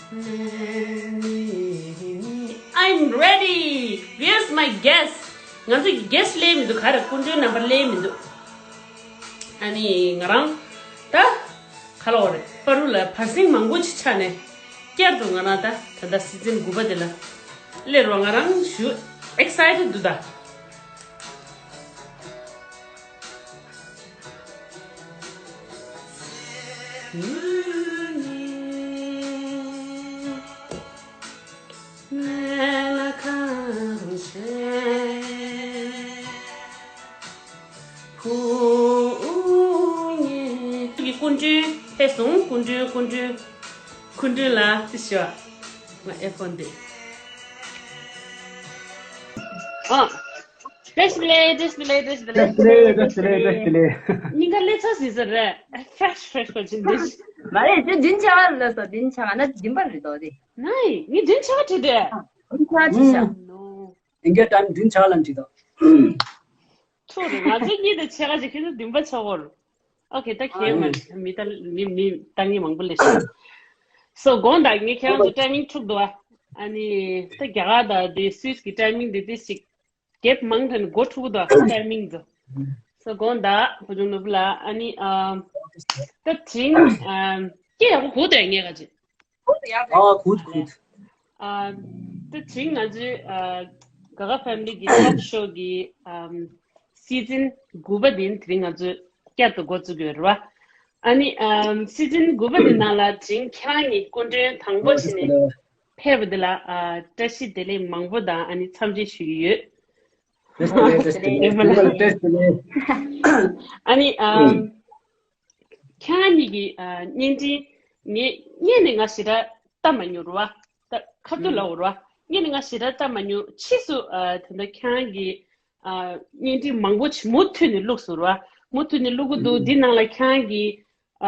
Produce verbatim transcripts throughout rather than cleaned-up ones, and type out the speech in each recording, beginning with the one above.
I'm ready. Where's my guest? ང་ཚོ་གི་གེ་སི་ཊི་སླེབས་མི་འདུག་ག་རེ། སྐུ་མགྲོན་རྣམ་པ་སླེབས་མི་འདུག་ཨ་ནི་ང་རང་ད་ག་ལ་བ་རེད། པ་རུ་ལ་བར་སེང་མང་པོ་ཅིག་ཆགས་ནས་བསྐྱར་དུ་ང་རང་ད་ད་ལྟ་སི་ཛིན་དགུ་པ་དེ་ལ་སླེབས་རོགས། ང་རང་ཞུ་ཨེག་སའི་ཊེཌ་འདུག་ད། སྐུ་མགྲོན་ཕེབས་སོང་། སྐུ་མགྲོན། སྐུ་མགྲོན། སྐུ་མགྲོན་ལགས་ཅིག་ཞུ། ང་ཨེ་ཕོན་འདི། ཨ། བཀྲ་ཤིས་བདེ་ལེགས། བཀྲ་ཤིས་བདེ་ལེགས། བཀྲ་ཤིས་བདེ་ལེགས། བཀྲ་ཤིས་བདེ་ལེགས། བཀྲ་ཤིས་བདེ་ལེགས། སྙིང་ག་ལས་ཚ་ཟིན་ས་རེད། ཕེ་རེ་ཤི་ཕེ་རེ་ཤི་གོ་ཅིག་འདི། མ་རེད། དེ་བདུན་ཆ་ག་ལ་སོ། བདུན་ཆ་ག་ན་བདུན་པ་རེད་དོ་དེ། ནའི་ངས་བདུན་ཆ་ག་བྲིས་ཏེ། བདུན་ཆ་ག་བྲིས་ཤག་ཨིན་སྐད་ཊའིམ་བདུན་ཆ་ག་ལ་བྲིས་དོ། ཐུག་རེད། ང་ཚོ་གཉིས་དང་ཕྱེད་ཀ་ཅིག་ཁྱེད་ཚོ་བདུན་པ་ཆགས་ཀྱི་ཡོད་རེད། ཨོ་ཁེ། ད་ཁྱེད་མ་མི་ལྟ་མི་མི་ལྟ་མཁན་མང་པོ་སླེབས་ཤག་སོ་དགོངས་དག་ངས་ཁྱེད་རང་ཚོ་ཊའི་མིང་འཁྲུག་འདུག་ཨ། ཨ་ནི་ད་རྒྱ་གར་དང་དེ་སུད་སི་གི་ཊའི་མིང་དེ་དེ་ཞིག་གེབ་མང་དྲགས་ནས་མགོ་འཁྲུག་གི་འདུག་ཨ། ཊའི་མིང་དེ། སོ་དགོངས་དག་བུ་ཆུང་ནོར་བུ་ལགས། ཨ་ནི་ཨམ་ད་དེ་རིང་ཨམ་སྐད་ཡག་པོ་གོ་འདུག་ངས་ག་ཅིག་ཨ། གུཌ་གུཌ། ཨ། ད་དེ་རིང་ང་ཚོའི་ཨ་ག་ག་ཕེ་མི་ལི་གི་ཊོག་ཤོ་གི་ཨམ་སི་ཛིན་དགུ་པ་དེ་དེ་རིང་ང་ཚོས་བསྐྱར་དུ་འགོ་བཙུགས་ཡོད་རེད་བ། ཨ་ནི་ཨམ་སི་ཛིན་དགུ་པ་དེ་ནང་ལ་དེ་རིང་ཁྱེད་རང་གཉིས་སྐུ་མགྲོན་དང་པོ་བྱས་ནས་ཕེབས་པ་དེ་ལ་ཨ་བཀྲ་ཤིས་བདེ་ལེགས་མང་པོ་དང་ཨ་ནི་འཚམས་འདྲི་ཞུ་གི་ཡོད། བཀྲ་ཤིས་བདེ་ལེགས། བཀྲ་ཤིས་བདེ་ལེགས། ཨ་ནི་ཨམ། ཁྱེད་རང་གཉིས་ཀྱི་ཨ་བརྙན་འཕྲིན་ངས་སྔོན་ནས་ང་ཞེ་དྲག་ལྟ་མ་མྱོང་རེད་བ། ད་ཁ་ཐུག་ལབ་དགོས་རེད་བ། སྔོན་ནས་ང་ཞེ་དྲག་ལྟ་མ་མྱོང་། ཕྱིས་སུ་ཨ་ད་ལྟ་ཁྱེད་རང་གི་ཨ་བརྙན་འཕྲིན་མང་པོ་ཅིག་མུ་མཐུད་ནས་བླུགས་སོང་རེད་བ། མུ་མཐུད་ནས་བླུགས་ཀྱི་འདུག་འདི་ནང་ལ་ཁྱེད་རང་གི་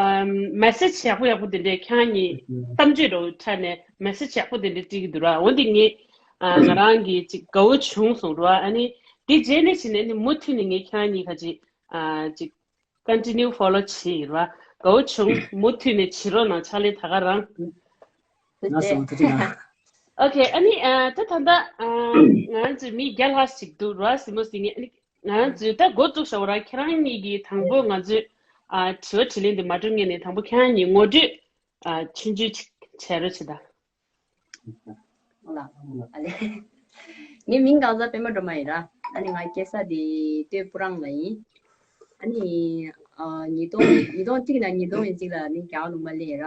ཨ་མེ་སེ་ཇི་ཡག་པོ་ཡག་པོ་དེ་འདྲས། ཁྱེད་རང་གཉིས་གཏམ་བརྗོད་འདྲ་བོ་ཆགས་ནས་མེ་སེ་ཇི་ཡག་པོ་དེ་འདྲས་སྤྲད་ཀྱི་འདུག་ར། འོ་འདི་ངས་ཨ་ང་རང་གིས་ཅིག་དགའ་བོ་བྱུང་སོང་ར། ཨ་ནི་འདི་རྗེས་ནས་བྱས་ནས་ནི་མུ་མཐུད་ནས་ངས་ཁྱེད་རང་གཉིས་ཁ་ཅིག་ཨ་ཅིག་ཀོན་ཊི་ནིའུ་ཕོ་ལོ་བྱེད་ཡིན་ར། དགའ་བོ་བྱུང་། མུ་མཐུད་ནས་བྱེད་རོགས་གནང་། ཕྱག་ལས་ད་ག་རང་། ལགས་སོ། ཐུགས་རྗེ་གནང་། ཨོ་ཁེ། ཨ་ནི་ཨ་ད་ད་ལྟ་ཨ་ང་རང་ཚོའི་མི་བརྒྱ་ལྷག་ཞིག་འདུག་ར། སི་མོ་སི་ངེ་ཨ་ནི་ང་རང་ཚོའི་ད་འགོ་བཙུགས་བཞག་པ་ར། ཁྱེད་རང་གཉིས་ཀྱིས་དང་པོ་ང་ཚོའི་ཨ་དྲི་བ་དྲིས་ལན་འདི་མ་སྒྲུབ་སྔོན་ནས་དང་པོ་ཁྱེད་རང་གཉིས་ངོ་སྤྲོད་ཨ་ཆུང་ཆུང་ཅིག་བྱེད་རོགས་བྱེད་ད། ལགས། ཨ་ལེ། ངའི་མིང་གང་ཟག་པད་མ་སྒྲོལ་མ་ཡིན་ར། ཨ་ནི་ང་སྐྱེས་ས་དེ་སྟོད་སྤུ་རང་ལ་ཡིན། ཨ་ནི་ཨ་ཉིས་སྟོང་ཉིས་སྟོང་གཅིག་ནས་ཉིས་སྟོང་ཉེར་གཅིག་ལ་ནི་རྒྱ་གར་ལུང་པ་སླེབས་ཡིན་ར།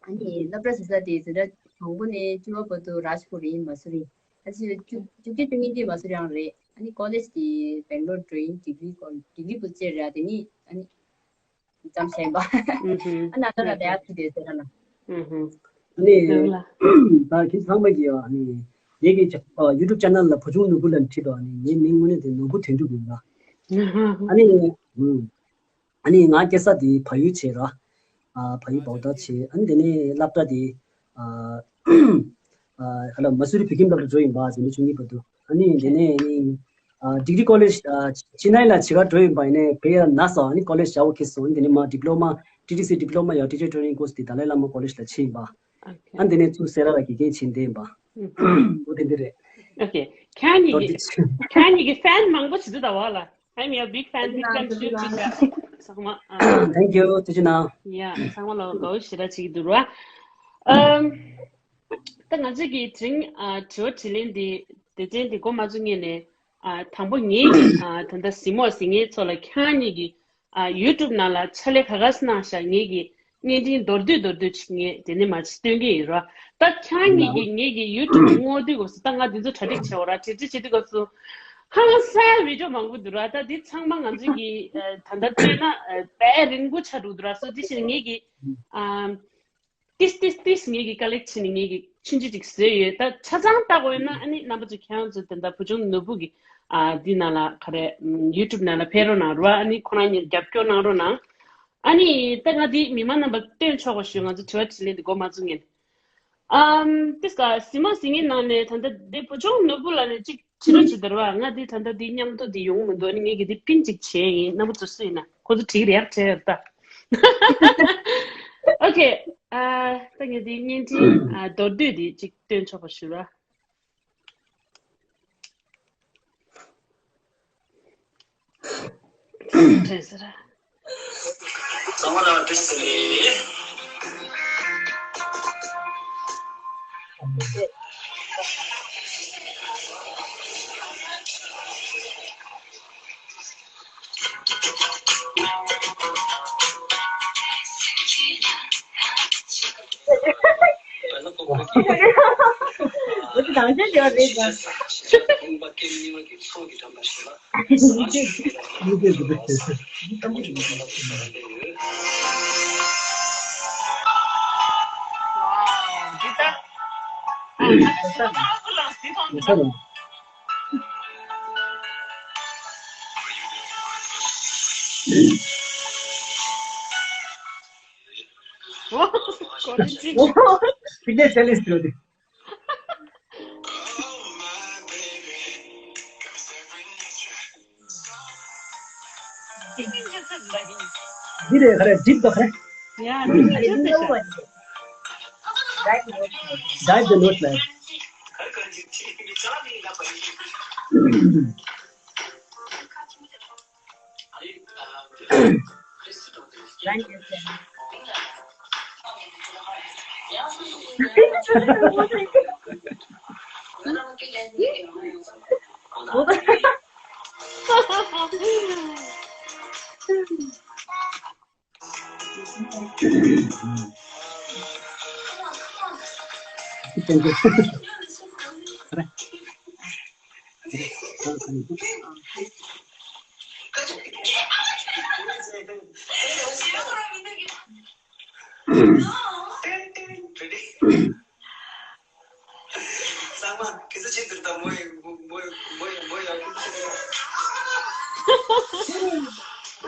ཨ་ནི་སློབ་གྲྭ་ཟེར་ས་དེ་ཟེར་ན་དང་པོ་ནས་བཅུ་པ་བར་དུ་རཱཇ་པུར་ཡིན། མ་སུ་རི། ཨ་ཙི་བཅུ་བཅུ་གཅིག་བཅུ་གཉིས་དེ་མ་སུ་རི་རང་རེད། ཨ་ནི་ཀོ་ལེཇ་དེ་སྦེང་ལོར་འགྲོ་ཡིན། ཌིག་རི་ཀོ་ཌིག་རི་པུ་ཙེ་རེད། དེ་ནི་ཨ་ནི་ཙམ་ཞན་པ། ཨ་ན་ད་ལ་དེ་ཨ་ཙི་དེ་ཟེར་ན། ཨ་ནི་ད་ཁྱེད་ཚང་མ་གིས་ཨ་ནི་ངེད་ཀྱི་ཡུ་ཊུབ་ཅེ་ནལ་ལ་བུ་ཆུང་ནོར་བུ་ལབ་ཁྲིད་དོ། ཨ་ནི་ངའི་མིང་དངོས་གནས་དེ་ནོར་བུ་དོན་གྲུབ་ཡིན་ལ། ཨ་ནི། ཨ་ནི་ང་སྐྱེས་ས་དེ་བལ་ཡུལ་བྱས་ར། ཨ་བལ་ཡུལ་བོག་ཏ་བྱས། ཨ་ནི་དེ་ནས་སློབ་གྲྭ་དེ་ཨ་ཨ་ག་ལ་མ་སུ་རི་བོད་ཁྱིམ་སློབ་གྲྭ་འགྲོ་ཡིན་པ། འཛིན་གྲྭ་བཅུ་གཉིས་བར་དུ། ཨ་ནི་དེ་ནས་ཨ་ནི་ཨ་ཌིག་རི་ཀོ་ལེཇ་ཨ་ཅེ་ནའི་ལ་བྱེད་གར་འགྲོ་ཡིན་པ་ཡིན་ནའི་བལ་ཡུལ་ན་སོང་། ཨ་ནི་ཀོ་ལེཇ་བྱ་བ་ཁེལ་སོང་། ཨ་ནི་དེ་ནས་མ་ཌི་པི་ལོ་མ་ཊི་ཊི་སི་ཌི་པི་ལོ་མ་ཡ་ཊི་ཅར་ཊེ་རེ་ནིང་ཀོར་སི་དེ་ཏཱ་ལའི་བླ་མ་ཀོ་ལེཇ་ལ་བྱས་ཡིན་པ། ཨ་ནི་དེ་ནས་ཚུར་སེ་ར་ལ་དགེ་རྒན་བྱེད་བསྡད་ཡིན་པ། འོ་དེ་འདི་རེད། ཨོ་ཁེ། ཁྱེད་རང་གཉིས་ཀྱི་ཁྱེད་རང་གཉིས་ཀྱི་ཕེན་མང་པོ་ཞིག་འདུག་ད་བ་ལ། I'm your big fan, big fan, ཞུ་ཅིག་ད། ཚང་མ། ཨ། Thank you. ཐུགས་རྗེ་གནང་། ཡ། ཚང་མ་ལ་དགའ་བོ་ཞེ་དྲག་བྱེད་ཀྱི་འདུག་ར། ཨམ། ད་ང་ཚོས་ཀྱི་དེ་རིང་ཨ་དྲི་བ་དྲིས་ལན་འདི་སྡེ་ཚན་འདི་འགོ་མ་བཙུགས་སྔོན་ནས་ཨ་དང་པོ་ངེད་ཀྱི་ཨ་ད་ལྟ་གཟིགས་མོ་གཟིགས་མཁན་ཚོ་ལ་ཁྱེད་རང་གཉིས་ཀྱི་ཨ་ཡུ་ཊུབ་ནང་ལ་ཕྱག་ལས་ག་ག་ཙམ་གནང་ཤག་ངེད་ཀྱི་བརྙན་འཕྲིན་མདོར་བསྡུས་མདོར་བསྡུས་ཅིག་ངས་དེ་ནས་མར་ཅིག་སྟོན་གྱི་ཡིན་ར། ད་ཁྱེད་རང་གཉིས་ཀྱིས་ངེད་ཀྱི་ཡུ་ཊུབ་སྔོག་དུས་སྐབས་སུ། ད་ང་འདི་ཚོ་གྲ་སྒྲིག་བྱེད་འོ་ར། གྲ་སྒྲིག་བྱེད་དུས་སྐབས་སུ་ཧང་སང་བི་ཌི་ཡོ་མང་པོ་འདུག་ར། ད་འདི་ཚང་མ་ང་ཚོས་ཀྱི་ཨ་ད་ལྟ་སྤྲད་ན་ཨ་དཔེ་རིང་པོ་ཆགས་འགྲོ་གི་འདུག་ར། སོ་དེ་བཞིན་ངེད་ཀྱི་ཨ་ཏིས་ཏིས་ཏིས་ངེད་ཀྱིས་ཀ་ལེག་བྱས་ནས་ངེད་ཀྱིས་ཆུང་ཆུང་ཅིག་བཟོས་ཡོད། ད་ཆ་ཚང་ལྟ་དགོས་ཡོད་ན་ཨ་ནི་རྣམ་པ་ཚོ་ཁྱེད་རང་ཚོ་དེ་འདྲ་བུ་ཆུང་ནོར་བུ་གི་ཨ་འདི་ནང་ལ་ག་རེ་ཡུ་ཊུབ་ནང་ལ་ཕེབས་རོགས་གནང་ར། ཨ་ནི་ཁོ་རང་གཉིས་རྒྱབ་སྐྱོར་གནང་རོགས་གནང་། ཨ་ནི་ད་ང་འདི་མི་མང་རྣམ་པར་སྟོན་ཆོག་པ་ཞུ། ང་ཚོ་དྲི་བ་དྲིས་ལན་འདི་འགོ་མ་བཙུགས་སྔོན། ཨམ། ཏིས་ཀ་གཟིགས་མོ་གཟིགས་མཁན་ནང་ནས་ད་ལྟ་འདི་བུ་ཆུང་ནོར་བུ་ལགས་ནས་གཅིག་བྱེད་རོགས་བྱེད་དར་བ། ང་འདི་ད་ལྟ་འདི་མཉམ་དུ་འདི་ཡོང་མི་འདུག་ཨ་ནི་ངས་ཀྱི་འདི་པིན་གཅིག་བྱས་ཡིན། རྣམ་པ་ཚོ་སུ་ཡིན་ན་ཁོ་ཚོ་བྲིས་རེག་བྲལ་ད། ཨོ་ཁེ། ཨ། ད་ངས་འདི་བརྙན་འཕྲིན་ཨ་མདོར་བསྡུས་འདི་ཅིག་སྟོན་ཆོག་པ་ཞུ་ར། དྲན་ཟེར། ཚང་མ་ལ་བཀྲ་ཤིས་བདེ་ལེགས། འོ་དེ་དང་ཆ་ཡོད་རེད་ད། ཕི་ནས་ཆེ་ལེ་སི་ཡོད་དེ། འདི་རེད་ཁ་རེད་འགྲིག་དོ་ཁ་རེད། ཡ་འདི་ཁ་ཆེ་ལེ་སི། Dive the note man.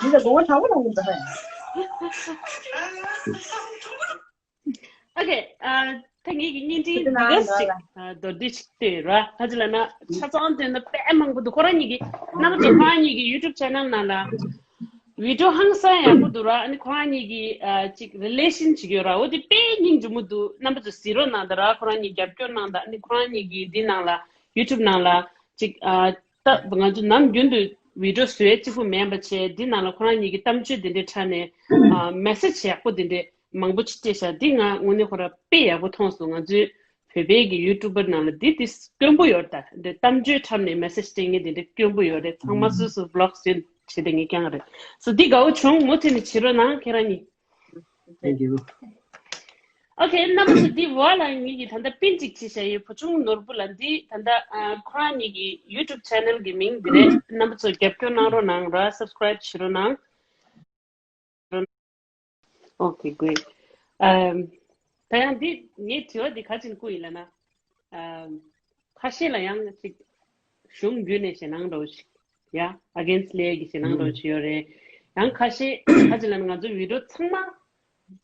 འདི་ལ་མགོ་བོ་དྲག་པོ་གནང་གི་འདུག་ཧེ། ཨོ་ཁེ། ཨ། ད་ངེད་ཀྱི་བརྙན་འཕྲིན་འདི་ག་ཞིག་ཨ། མདོར་བསྡུས་ཤིག་བལྟས་ར། ཁ་ཅིག་ལབ་ན་ཆ་ཚང་བལྟས་ན་དཔེ་མང་པོ་འདུག་ཁོ་རང་གཉིས་ཀྱི་རྣམ་པ་ཚོ་ཁོ་རང་གཉིས་ཀྱི་YouTube channel ནང་ལ་བི་ཌིའོ་ཧང་སང་ཡག་པོ་འདུག་ར། ཨ་ནི་ཁོ་རང་གཉིས་ཀྱི་ཨ། ཅིག་རི་ལེ་ཤན་ཅིག་ཡོད་ར། འོ་དེ་དཔེ་སྙིང་རྗེ་མོ་འདུག་རྣམ་པ་ཚོ་གཟིགས་རོགས་གནང་དང་ར། ཁོ་རང་གཉིས་རྒྱབ་སྐྱོར་གནང་དང་། ཨ་ནི་ཁོ་རང་གཉིས་ཀྱི་འདི་ནང་ལ་YouTube ནང་ལ་ཅིག་ཨ། ད་ང་ཚོ་ནམ་རྒྱུན་དུ་བི་ཌིའོ་བཟོས་གཅིག་པུ་མིན་པ་བྱས། འདི་ནང་ལ་ཁོ་རང་གཉིས་ཀྱི་གཏམ་བརྗོད་འདི་འདྲའི་ཁྲ་ནས་ཨ། མེ་སེ་ཇི་ཡག་པོ་འདི་འདྲའི་མང་པོ་ཅིག་སྤྲད་ཤག་འདི་ང་དངོས་གནས་ཁོ་ར་དཔེ་ཡག་པོ་མཐོང་སོང་། ང་ཚོའི་བོད་པའི་གི་ཡུ་ཊུབ་པར་ནང་ལ་འདི་དེ་དཀོན་པོ་ཡོད་རེད། ད་འདི་གཏམ་བརྗོད་འཁྲབ་ནས་མེ་སེ་ཇི་སྤྲད་མཁན་འདི་འདྲ་དཀོན་པོ་ཡོད་རེད། ཚང་མ་སོ་སོ་བི་ལོག་བཟོས་བྱས་ཏེ་ངས་བསྐྱངས་རེད། སོ་འདི་དགའ་བོ་བྱུང་། མུ་མཐུད་ནས་བྱེད་རོགས་གནང་ཁྱེད་རང་གཉིས། Thank you. ཨོ་ཁེ། རྣམ་པ་ཚོ་འདི་བ་ལ་ངེད་ཀྱིས་ད་ལྟ་པིན་ཅིག་བྱས་བཞག་ཡོད། བུ་ཆུང་ནོར་བུ་ལ་འདི་ད་ལྟ་ཨ། ཁོ་རང་གཉིས་ཀྱི་ཡུ་ཊུབ་ཆེ་ནལ་གྱི་མིང་འདི་རེད། རྣམ་པ་ཚོ་རྒྱབ་སྐྱོར་གནང་རོགས་གནང་ར། སབ་སི་ཀ་རེབ་བྱེད་རོགས་གནང་། ཨོ་ཁེ། གུཌ། ཨམ། ད་ཡང་འདི་ངའི་དྲི་བ་འདི་ག་ཅིག་བསྐུར་ཡིན་ལབ་ན། ཨམ། ཁ་ཤས་ལ་ཡང་ཅིག་གཞུང་བརྒྱུད་ནས་ཞེད་སྣང་འདྲ་བོ་ཞིག་ཡ། ཨ་གེན་སི་ཊི་ལབ་ཡས་ཀྱི་ཞེད་སྣང་འདྲ་བོ་ཞིག་ཡོད་རེད། ཡང་ཁ་ཤས་ག་ཅིག་ལབ་ན་ང་ཚོ་བི་ཌིའོ་ཚང་མ་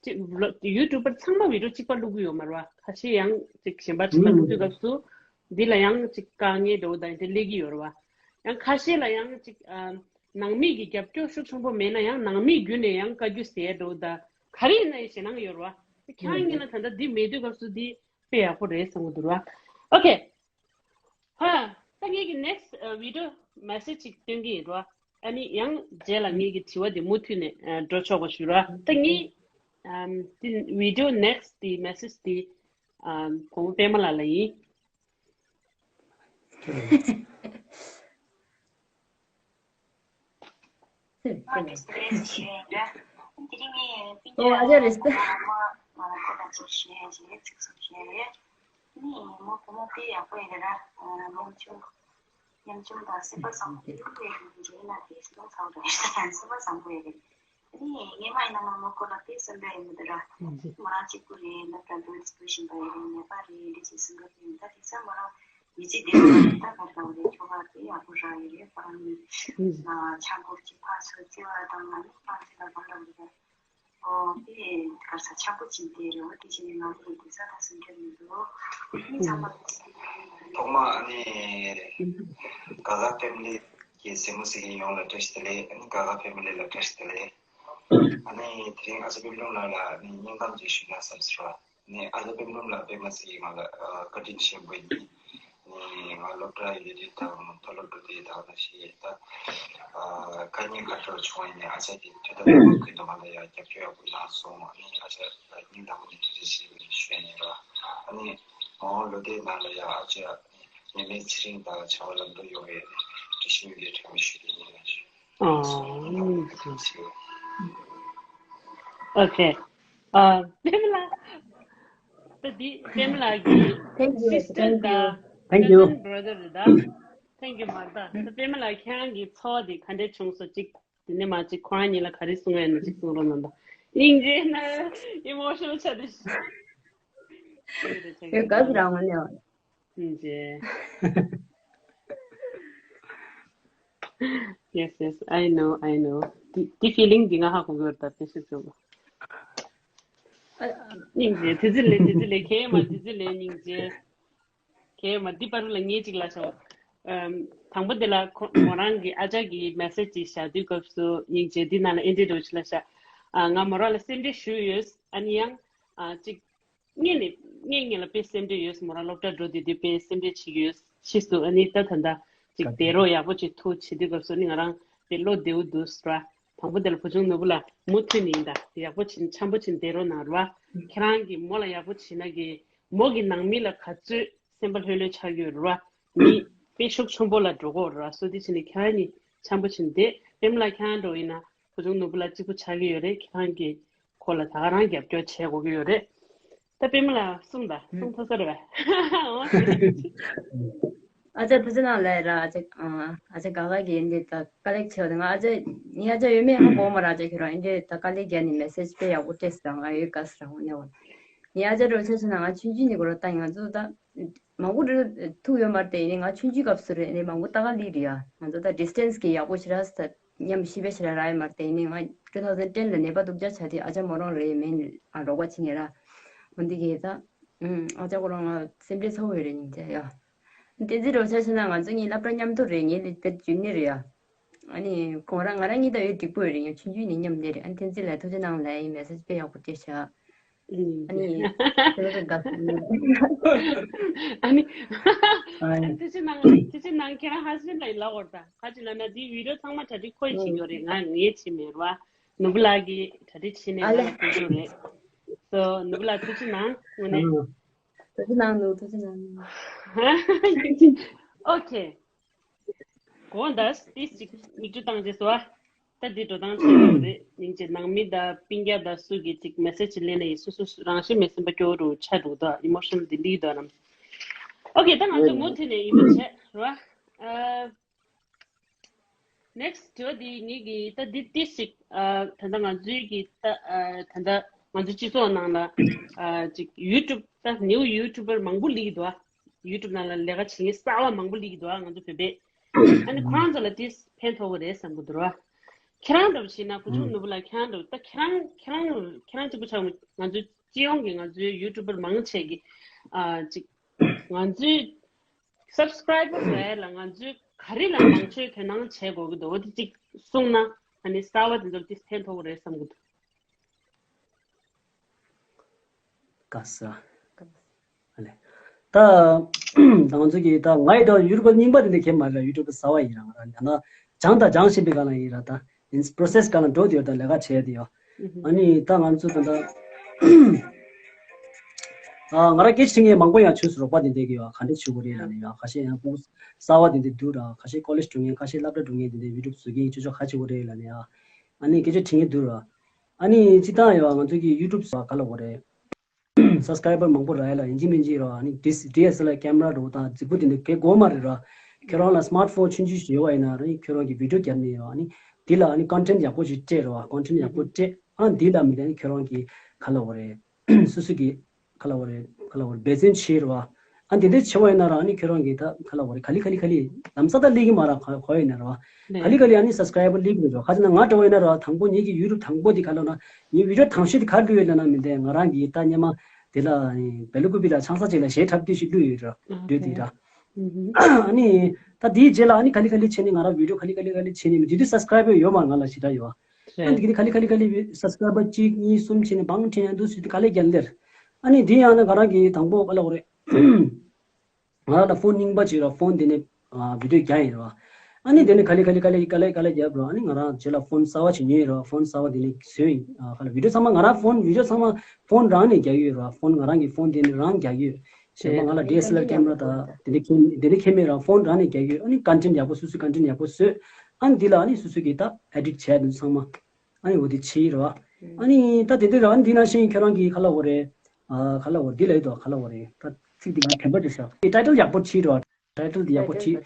ཅིག་ཡུ་ཊུབ་པར་ཚང་མ་བི་ཌིའོ་གཅིག་པ་བླུག་གི་ཡོད་མ་རེད་བ། ཁ་ཤས་ཡང་ཅིག་གཞན་པ་གཅིག་པ་བླུག་དུས་སྐབས་སུ་འདི་ལ་ཡང་ཅིག་དཀའ་ངལ་འདྲ་བོ་དང་དེ་སླེབས་ཀྱི་ཡོད་རེད་བ། ཡང་ཁ་ཤས་ལ་ཡང་ཅིག་ཨ། ནང་མི་གི་རྒྱབ་སྐྱོར་ཤུགས་ཆེན་པོ་མེད་ན་ཡང་ནང་མིའི་བརྒྱུད་ནས་ཡང་བཀའ་བཀྱོན་ཟེར་ཡ་འདྲ་བོ་དང་ག་རེ་ཡིན་ན་ཡང་ཞེད་སྣང་ཡོད་རེད་བ། ཁྱེད་རང་ཡིན་ན་ད་ལྟ་འདི་མེད་དུས་སྐབས་སུ་འདི་དཔེ་ཡག་པོ་རེད་བསམ་གྱི་འདུག་ར། ཨོ་ཁེ། ཧ། ད་ངེད་ཀྱི་ནེག་སི་ཊི་ཨ། བི་ཌིའོ་མེ་སེ་ཇི་ཅིག་སྟོན་གྱི་ཡིན་ར། ཨ་ནི་ཡང་རྗེས་ལ་ངེད་ཀྱི་དྲི་བ་འདི་མུ་མཐུད་ནས་ཨ། འགྲོ་ཆོག་པ་ཞུ་ར། ད་ངེད་ཨམ། འདི་བི་ཌིའོ་ནེག་སི་ཊི་འདི་མེ་སེ་ཇི་འདི་ཨམ། བུ་མོ་པད་མ་ལགས་ལ་ཡིན། ཨོ་ཨ་ཅག་རེད། ཨ་ནི་སྔོན་མ་ཡིན་ན་མ་མོ་སྐོར་ལ་དཔེ་སེམས་པ་ཡག་མོ་རེད། སེམས་པ་བཟང་པོ་ཡོད་རེད། ཨ་ནི་ངས་མ་ཡིན་ན་མ་མོ་སྐོར་ལ་དཔེ་བསམ་པ་ཡག་མོ་འདུག་ར། མོ་རང་གཅིག་པུ་རེད། སློབ་གྲྭ་འགྲོ་འདུག་བཞིན་པ་ཡོད་རེད། ནད་པ་རེད། འདི་ཚོ་སེམས་ཁུར་དེ་ད་དེང་སང་མོ་རང་མི་ཚེ་བདེ་བ་རེད། ད་ག་རེ་རེད། ཁྱོ་ག་དཔེ་ཡག་པོ་རག་ཡོད་རེད། ཁོ་རང་ནི་ཆང་ཕོར་གཅིག་ཕར་ཚུར་བརྩེ་བ་དང་ང་ནི་ཕར་ཚུར་ལ་གང་འདྲ་བོ་རེད། ཨོ་དེ་གར་ས་ཆག་པོ་ཅིག་དེ་རེད། འོ་དེ་བཞིན་ནང་དུ་དེ་ས་ད་སུན་འདྲ་མི་འདུག་ཨ་ནི་ཚང་མ་ཐོག་མ་ཨ་ནི་ག་ག་ཕེ་མི་ལི་གི་གཟིགས་མོ་གཟིགས་མཁན་ཡོངས་ལ་བཀྲ་ཤིས་བདེ་ལེགས། ཨ་ནི་ག་ག་ཕེ་མི་ལི་ལ་བཀྲ་ཤིས་བདེ་ལེགས། ཨ་ནི་དེ་རིང་ཨ་ཅག་པད་འབུམ་ལགས་ལ་ནི་སྙིང་གཏམ་ཅིག་ཞུ་ན་བསམ་སོང་། ནི་ཨ་ཅག་པད་འབུམ་ལགས་དཔེ་མ་སྲིད་ང་ལ་བཀའ་དྲིན་ཆེན་པོ་ཡིན། ནི་ང་སློབ་གྲྭ་ཡོད་དུས་དང་མཐོ་སློབ་འགྲོ་དུས་དང་ནང་བཞིན་ད་དཀའ་ངལ་ག་འདྲ་བྱུང་བ་ཡིན་ནའི་ཨ་ཅག་གིས་དུས་དང་རྣམ་པ་ཀུན་ཏུ་ང་ལ་ཡང་རྒྱབ་སྐྱོར་ཡག་པོ་གནང་སོང་། ཨ་ནི་ཨ་ཅག་ལ་སྙིང་ཐག་པ་ནས་ཐུགས་རྗེ་ཆེ་ཞུ་ཡ་ཡིན་ར། ཨ་ནི་མ་འོངས་ལོ་ཟླའི་ནང་ལ་ཡང་ཨ་ཅག་ཉི་མའི་ཚེ་རིང་དང་བྱ་བ་ལམ་འགྲོ་ཡོང་བའི་བཀྲ་ཤིས་སྨོན་འདུན་དྲན་པ་ཞུ་དེ་ཡིན་ལ་ཞུ། ཨོ། Okay. ཨ། པད་མ་ལགས། ད་འདི་པད་མ་ལགས་ཀྱི་Thank you. Sister དང་Thank you. Cousin brother རེད་ད། Thank you མ་ད། ད་པད་མ་ལགས་ཁྱེད་རང་གི་ཚོར་བ་དེ་ག་འདྲས་བྱུང་སོང་ཅིག་དེ་ནས་མ་ཅིག་ཁོ་རང་ཉིད་ལ་ག་རེ་གསུང་ཡ་ཡིན་ན་ཅིག་གསུང་རོགས་གནང་དང་། སྙིང་རྗེ་ན་emotional ཆགས་དེ་ཡོད་ག་ཟེར་རང་ངོ་ནས། Yes, yes, I know, I know. དེ་དེ་feeling འདི་ང་ཧ་གོ་གི་ཡོད་ད་དེ་ཤེས་སོང་། སྙིང་རྗེ། དེ་ཚེ་ལས་དེ་ཚེ་ལས་ཁྱེད་མ་དེ་ཚེ་ལས་སྙིང་རྗེ། ཁྱེད་མ་འདི་པར་ལ་ངས་ཅིག་ལ་ཤོག་དང་པོ་དེ་ལ་ཁོ་མོ་རང་གི་ཨ་ཅག་གི་message ཅིག་བཞག་དུས་སྐབས་སུ་སྙིང་རྗེ། འདི་ནང་ལ་ཨེ་འདྲེ་འགྲོ་ཆེ་ལ་ཤག་ང་མོ་རང་ལ་སེམས་ཁྲལ་ཞུས་ཡོད། ཨ་ནི་ཡང་ཅིག་ངས་ནི་ངས་ངས་ལ་དཔེ་སེམས་ཁྲལ་ཡོད། མོ་རང་སློབ་གྲྭ་འགྲོ་དུས་དུས་དཔེ་སེམས་ཁྲལ་བྱེད་ཀྱི་ཡོད། ཕྱིས་སུ་ཨ་ནི་ད་ད་ད་ཅིག་བསྡད་རོགས་ཡག་པོ་ཅིག་ཐུག་བྱེད་དུས་སྐབས་སུ་ནི་ང་རང་དཔེ་བློ་བདེ་བོ་འདུག་ཟེར་བ། དང་པོ་དེ་ལ་བུ་ཆུང་ནོར་བུ་ལ་མུ་མཐུད་ནས་ཡིན་ད་ཡག་པོ་བྱེད་འཆམ་པོ་བྱེད་བསྡད་རོགས་གནང་ར་བ། ཁྱེད་རང་གིས་མོ་ལ་ཡག་པོ་བྱེད་ན་གི་མོ་གི་ནང་མི་ལ་ག་ཚོད་སེམས་པ་ལྷོད་ལྷོད་ཆགས་ཀྱི་ཡོད་ར་བ། མི་དཔེ་ཤུགས་ཆེན་པོ་ལ་འགྲོ་གི་ཡོད་ར་བ། སོ་དེ་བྱས་ནས་ཁྱེད་རང་གཉིས་འཆམ་པོ་བྱེད་བསྡད། པད་མ་ལགས་ཁྱེད་རང་འདྲ་བོ་ཡིན་ན། བུ་ཆུང་ནོར་བུ་ལགས་གཅིག་པུ་ཆགས་ཀྱི་ཡོད་རེད། ཁྱེད་རང་གིས་ཁོ་ལ་ད་ག་རང་རྒྱབ་སྐྱོར་བྱེད་དགོས་ཀྱི་ཡོད་རེད། ད་པད་མ་ལགས་གསུངས་དང་གསུང་ཐུབ་ས་རེད་པས། ཨ་ཅག་ཐུགས་རྗེ་གནང་ལབ་ར། ཨ་ཅག་ཨ་ཅག་ག་ག་གིས་འདི་ད་དཀའ་ལས་ཆེ་བ་དེ་ང་ཨ་ཅག་ངའི་ཨ་ཅག་ཡོད་མེད་ཧ་གོ་མ་ར། ཨ་ཅག་ཁྱོད་རང་འདི་ད་དཀའ་ལས་རྒྱག་ནས་message དཔེ་ཡག་པོ་སྤྲད་སོང་། ང་ཡོད་དཀའ་སོང་ངོ་ནས་འོ། ངའི་ཨ་ཅག་རོ་ཆ་ཆ་ན་ང་ཆུང་ཆུང་ནས་གོ་ར་ད་ང་ཚོ་ད་མང་པོ་རེ་ཐུག་ཡོད་མ་རེད་དེ། ཡིན་ནའི་ང་ཆུང་ཆུང་སྐབས་སུ་རེད་ནས་མང་པོ་ལྟ་ག་སླེབས་རེད་ཡ། ང་ཚོ་ད་distance གི་ཡག་པོ་ཞེ་དྲག་ས་མཉམ་ཤི་བའི་ཞེ་དྲག་རག་ཡོད་མ་རེད་དེ། ཡིན་ནའི་ང་two thousand ten ལ་ནད་པ་སྡུག་ཅག་ཆགས་དུས་ཨ་ཅག་མོ་རང་རེད་མིན་ཨ་རོགས་པ་བྱེད་ངེས་ར། འོ་འདི་གས་ད་ཨ་ཅག་ཁོ་རང་ང་སེམས་ཁྲལ་ཚ་བོ་ཡོད་རེད་སྙིང་རྗེ་ཡ། བསྟན་འཛིན་རོ་ཆ་ཆ་ན་ང་ཚོ་གཉིས་སློབ་གྲྭ་མཉམ་དུ་རེད། ངའི་ལས་དེར་རྒྱུན་ནས་རེད་ཡ། ཨ་ནི་ཁོང་རང་ང་རང་གཉིས་ད་ཡོད་འགྲིག་པོ་ཡོད་རེད། ཡང་ཆུང་ཆུང་ནས་མཉམ་ལས་རེད། ཨ་ནི་བསྟན་འཛིན་ལ་ཐུགས་རྗེ་གནང་ལབ་ཡིན་message དཔེ་ཡག་པོ་སྤྲད་ཤག་ཨ་ནི་དེ་ཚོ་དགའ་ཨ་ནི་ཨ་ནི་ཐུགས་རྗེ་གནང་། ཐུགས་རྗེ་གནང་། ཁྱེད་རང་ཧ་སི་བྷེན་ལ་ཡིན་ལབ་དགོས་རེད་ད། ག་ཅི་ལབ་ན་འདི་བི་ཌི་ཡོ་ཚང་མ་གྲ་སྒྲིག་ཁོས་བྱེད་ཀྱི་ཡོད་རེད། ང་ངས་བྱེད་མེད་ར་བ། ནོར་བུ་ལགས་ཀྱིས་གྲ་སྒྲིག་བྱས་ནས་ང་ལ་ཕུལ་རྒྱུ་རེད། སོ་ནོར་བུ་ལགས་ཐུགས་རྗེ་གནང་དངོས་གནས། ཐུགས་རྗེ་གནང་ནོ། ཐུགས་རྗེ་གནང་ནོ། ཨོ་ཁེ། གོང་དང་ཏིས་ཅིག་མིག་ཆུ་བཏང་རྗེས་སུ་ཨ། ད་འདི་འགྲོ་སྟངས་ཆགས་ཡོད་རེད། སྙིང་རྗེ། ནང་མི་དང་སྤུན་ཀྱག་དང་སུ་གིས་ཅིག་message ཅིག་ལེན་ན་ཡིན། སུ་སུ་རང་བཞིན་མེད་སེམས་པ་སྐྱོ་བོ་རུ་ཆགས་འདུག་ད། emotional དེ་ལིག་འདུག་ནམ། ཨོ་ཁེ། ད་ང་ཚོ་མུ་མཐུད་ནས་ཡིན་པ་བྱས་ར། ཨ། next དྲི་བ་འདི་ངེད་ཀྱི་ད་འདི་ཏིས་ཅིག་ཨ། ད་ལྟ་ང་ཚོའི་གི་ད་ཨ། ད་ལྟ་ང་ཚོའི་སྤྱི་ཚོགས་ནང་ལ་ཨ། ཅིག་YouTube ད་new YouTuber མང་པོ་སླེབས་ཀྱི་འདུག་ཨ། YouTube ནང་ལ་ལས་ཀ་བྱེད་མཁན་གསར་པ་མང་པོ་སླེབས་ཀྱི་འདུག་ཨ། ང་ཚོ་བོད་པའི། ཨ་ནི་ཁོ་རང་ཚོ་ལ་ཏིས་ཕན་ཐོགས་ཀྱི་རེད་བསམ་གྱི་འདུག་ར། ཁྱེད་རང་འདྲ་བོ་བྱས་ན་བུ་ཆུང་ནོར་བུ་ལགས་ཁྱེད་རང་འདྲ་བོ་ད་ཁྱེད་རང་ཁྱེད་རང་ཁྱེད་རང་གཅིག་པུ་ཆགས་མ། ང་ཚོའི་སྤྱི་ཡོངས་ཀྱི་ང་ཚོའི་YouTuber མང་ཆེ་གི་ཨ། ཅིག་ང་ཚོའི་subscriber རེད་ལ་ང་ཚོའི་ག་རེ་ལ་མང་ཆེ་དོ་སྣང་བྱེད་དགོས་ཀྱི་འདུག་འོ་དེ་གཅིག་གསུངས་ན་ཨ་ནི་གསར་པ་དེ་ཚོར་ཏིས་ཕན་ཐོགས་ཀྱི་རེད་བསམ་གྱི་འདུག་ག་ས། ཨ་ལེ། ད་ང་ཚོ་གི་ད་ང་ཡི་ད་ཡུ་ཊུབ་པ་རྙིང་པ་དེ་འདྲ་གས་མ་རེད། ཡུ་ཊུབ་པ་གསར་པ་ཡིན་ར། ང་རང་ཡང་ན་སྦྱངས་དང་སྦྱང་བཞིན་པའི་སྒང་ལ་ཡིན་ར། ད་ཡིན་process སྒང་ལ་འགྲོ་དེ་ཡོད། ད་ལས་ཀ་བྱས་དེ་ཡོད། ཨ་ནི་ད་ང་ཚོ་ད་ད་ཨ་ང་རང་སྐད་ཆ་དྲི་མཁན་མང་པོ་ཡང་བྱུང་སོང་། རོགས་པ་དེ་འདྲ་གི་ཡོད། ག་འདྲ་བྱེད་དགོས་རེད་ལབ་ནས་ཡོད། ཁ་ཤས་ཡང་ཕྲུ་གུ་གསར་པ་དེ་འདྲ་འདུག་ར། ཁ་ཤས་ཀོ་ལེཇ་འགྲོ་མཁན། ཁ་ཤས་སློབ་གྲྭ་འགྲོ་མཁན་དེ་འདྲ་ཡུ་ཊུབ་བཟོ་མཁན་ཅོ་ཅོ་ག་བྱེད་དགོས་རེད་ལབ་ནས་ཡ། ཨ་ནི་སྐད་ཆ་དྲི་མཁན་འདུག་ར། ཨ་ནི་སྤྱིར་བཏང་ཡོད། ང་ཚོ་གི་ཡུ་ཊུབ་བཟོ་ག་ལབ་དགོས་རེད། སབ་སི་ཀ་རའི་བར་མང་པོ་རག་ཡ་ལ་ཡིན་གཅིག་མིན་གཅིག་ར། ཨ་ནི་ཌི་ཨེས་ཨེལ་ཨར་ཀེམ་ར་འདྲ་བོ་དང་རྫིག་པོ་དེ་འདྲ་གས་དགོས་མ་རེད་ར། ཁྱོད་རང་ལ་སི་མཱར་ཊི་ཕོན་ཆུང་ཆུང་ཞིག་ཡོད་པ་ཡིན་ན་ར། ཁྱོད་རང་གིས་བི་ཌིའོ་བརྒྱབ་ནས་ཡོད། ཨ་ནི་འདི་ལ་ཨ་ནི་ཀོན་ཊེན་ཊི་ཡག་པོ་ཞིག་སྤྲད་ར་བ། ཀོན་ཊེན་ཊི་ཡག་པོ་སྤྲད། ཨ་འདི་ལ་མི་ལན་ཁྱོད་རང་གིས་ག་ལབ་དགོས་རེད། སོ་སོ་གི་ག་ལབ་དགོས་རེད། ག་ལབ་དགོས་རེད། འབད་བརྩོན་བྱེད་ར་བ། ཨ་འདི་འདྲ་བྱེད་པ་ཡིན་ན་ར། ཨ་ནི་ཁྱོད་རང་གིས་ད་ག་ལབ་དགོས་རེད། ག་ལེ་ག་ལེ་ག་ལེ་ལམ་སང་ད་སླེབས་ཀྱི་མ་ར། ག་ག་ཡིན་ན་ར་བ། ག་ལེ་ག་ལེ་ཨ་ནི་སབ་སི་ཀ་རའི་བར་སླེབས་ཀྱི་རེད་ར། ག་ཅི་ན་ང་འདྲ་བོ་ཡིན་ན་ར། དང་པོ་ངེད་ཀྱི་ཡུ་ཊུབ་དང་པོ་དེ་ག་ལབ་ན་ངའི་བི་ཌིའོ་དང་ཤོས་དེ་ག་རེ་བླུགས་ཡོད་ལབ་ན་མི་འདྲ། ང་རང་གིས་ད་སྔོན་མ་དེ་ལ་སྦེལ་ཀོབ་ལ་ཆང་ས་ཅིག་ལ་གཞས་འཁྲབ་དུས་ཤིག་བླུགས་ཡོད་ར། ཨོ་ཁེ། དུས་དེ་ར། ཨ་ནི་ད་དེའི་རྗེས་ལ་ཨ་ནི་ག་ལེ་ག་ལེ་བྱས་ནས་ང་རང་བི་ཌིའོ་ག་ལེ་ག་ལེ་ག་ལེ་བྱས་ནས་མི་དེ་དུས་སབ་སི་ཀ་རའི་བར་ཡོད་མ་རེད། ང་ལ་ཞེ་དྲག་ཡོད། ཨ་འདི་གི་ནི་ག་ལེ་ག་ལེ་ག་ལེ་སབ་སི་ཀ་རའི་བར་གཅིག་གཉིས་གསུམ་བྱས་ནས་བང་ཁྲིད་ཡང་འདུག་སུ་དེ་ག་ལེ་རྒྱལ་ལེར། ཨ་ནི་འདི་ཡང་ན་ང་རང་གི་དང་པོ་ག་ལ་འོ་རེད། ང་རང་ལ་ཕོན་རྙིང་པ་ཅིག་ར་ཕོན་འདི་ནས་ཨ་བི་ཌིའོ་རྒྱག་ཡིན་ར། ཨ་ནི་དེ་ནས་ག་ལེ་ག་ལེ་ག་ལེ་ག་ལེ་ག་ལེ་རྒྱབ་ར། ཨ་ནི་ང་རང་རྗེས་ལ་ཕོན་གསར་བ་ཅིག་ཉོས་ཡིན་ར། ཕོན་གསར་བ་འདི་ནས་བཟོས་ཡིན། ཨ་ག་ལ་བི་ཌིའོ་ཚང་མ་ང་རང་ཕོན་བི་ཌིའོ་ཚང་མ་ཕོན་རང་ནས་རྒྱག་ཡོད་ར། ཕོན་ང་རང་གི་ཕོན་འདི་ནས་རང་རྒྱག་ཡོད། གཞན་པ་ང་ལ་ཌི་ཨེས་ཨེལ་ཨར་ཀེམ་ར་དང་དེ་འདྲ་ཁྱེར་དེ་འདྲ་ཁྱེར་མེད་ར། ཕོན་རང་ནས་རྒྱག་ཡོད། ཨ་ནི་ཀོན་ཊེན་ཡག་པོ་སོ་སོའི་ཀོན་ཊེན་ཡག་པོ་བཟོས། ཨ་ནི་འདི་ལ་ཨ་ནི་སོ་སོ་གི་ད་ཨེ་ཌིཊ་བྱས་འདུག་ཚང་མ། ཨ་ནི་འོ་དེ་བྱས་ར། ཨ་ནི་ད་དེ་འདྲ་ར། ཨ་ནི་འདི་ནང་བཞིན་ཁྱོད་རང་གི་ག་ལ་འོ་རེད། ཨ་ག་ལ་འོ་འདི་ལ་ཡོད་དོ། ག་ལ་འོ་རེད། ད་ཚིག་འདི་ང་དྲན་པ་འདྲ་ཤག་ཊའི་ཊལ་ཡག་པོ་བྲིས་ར། ཊའི་ཊལ་འདི་ཡག་པོ་བྲིས།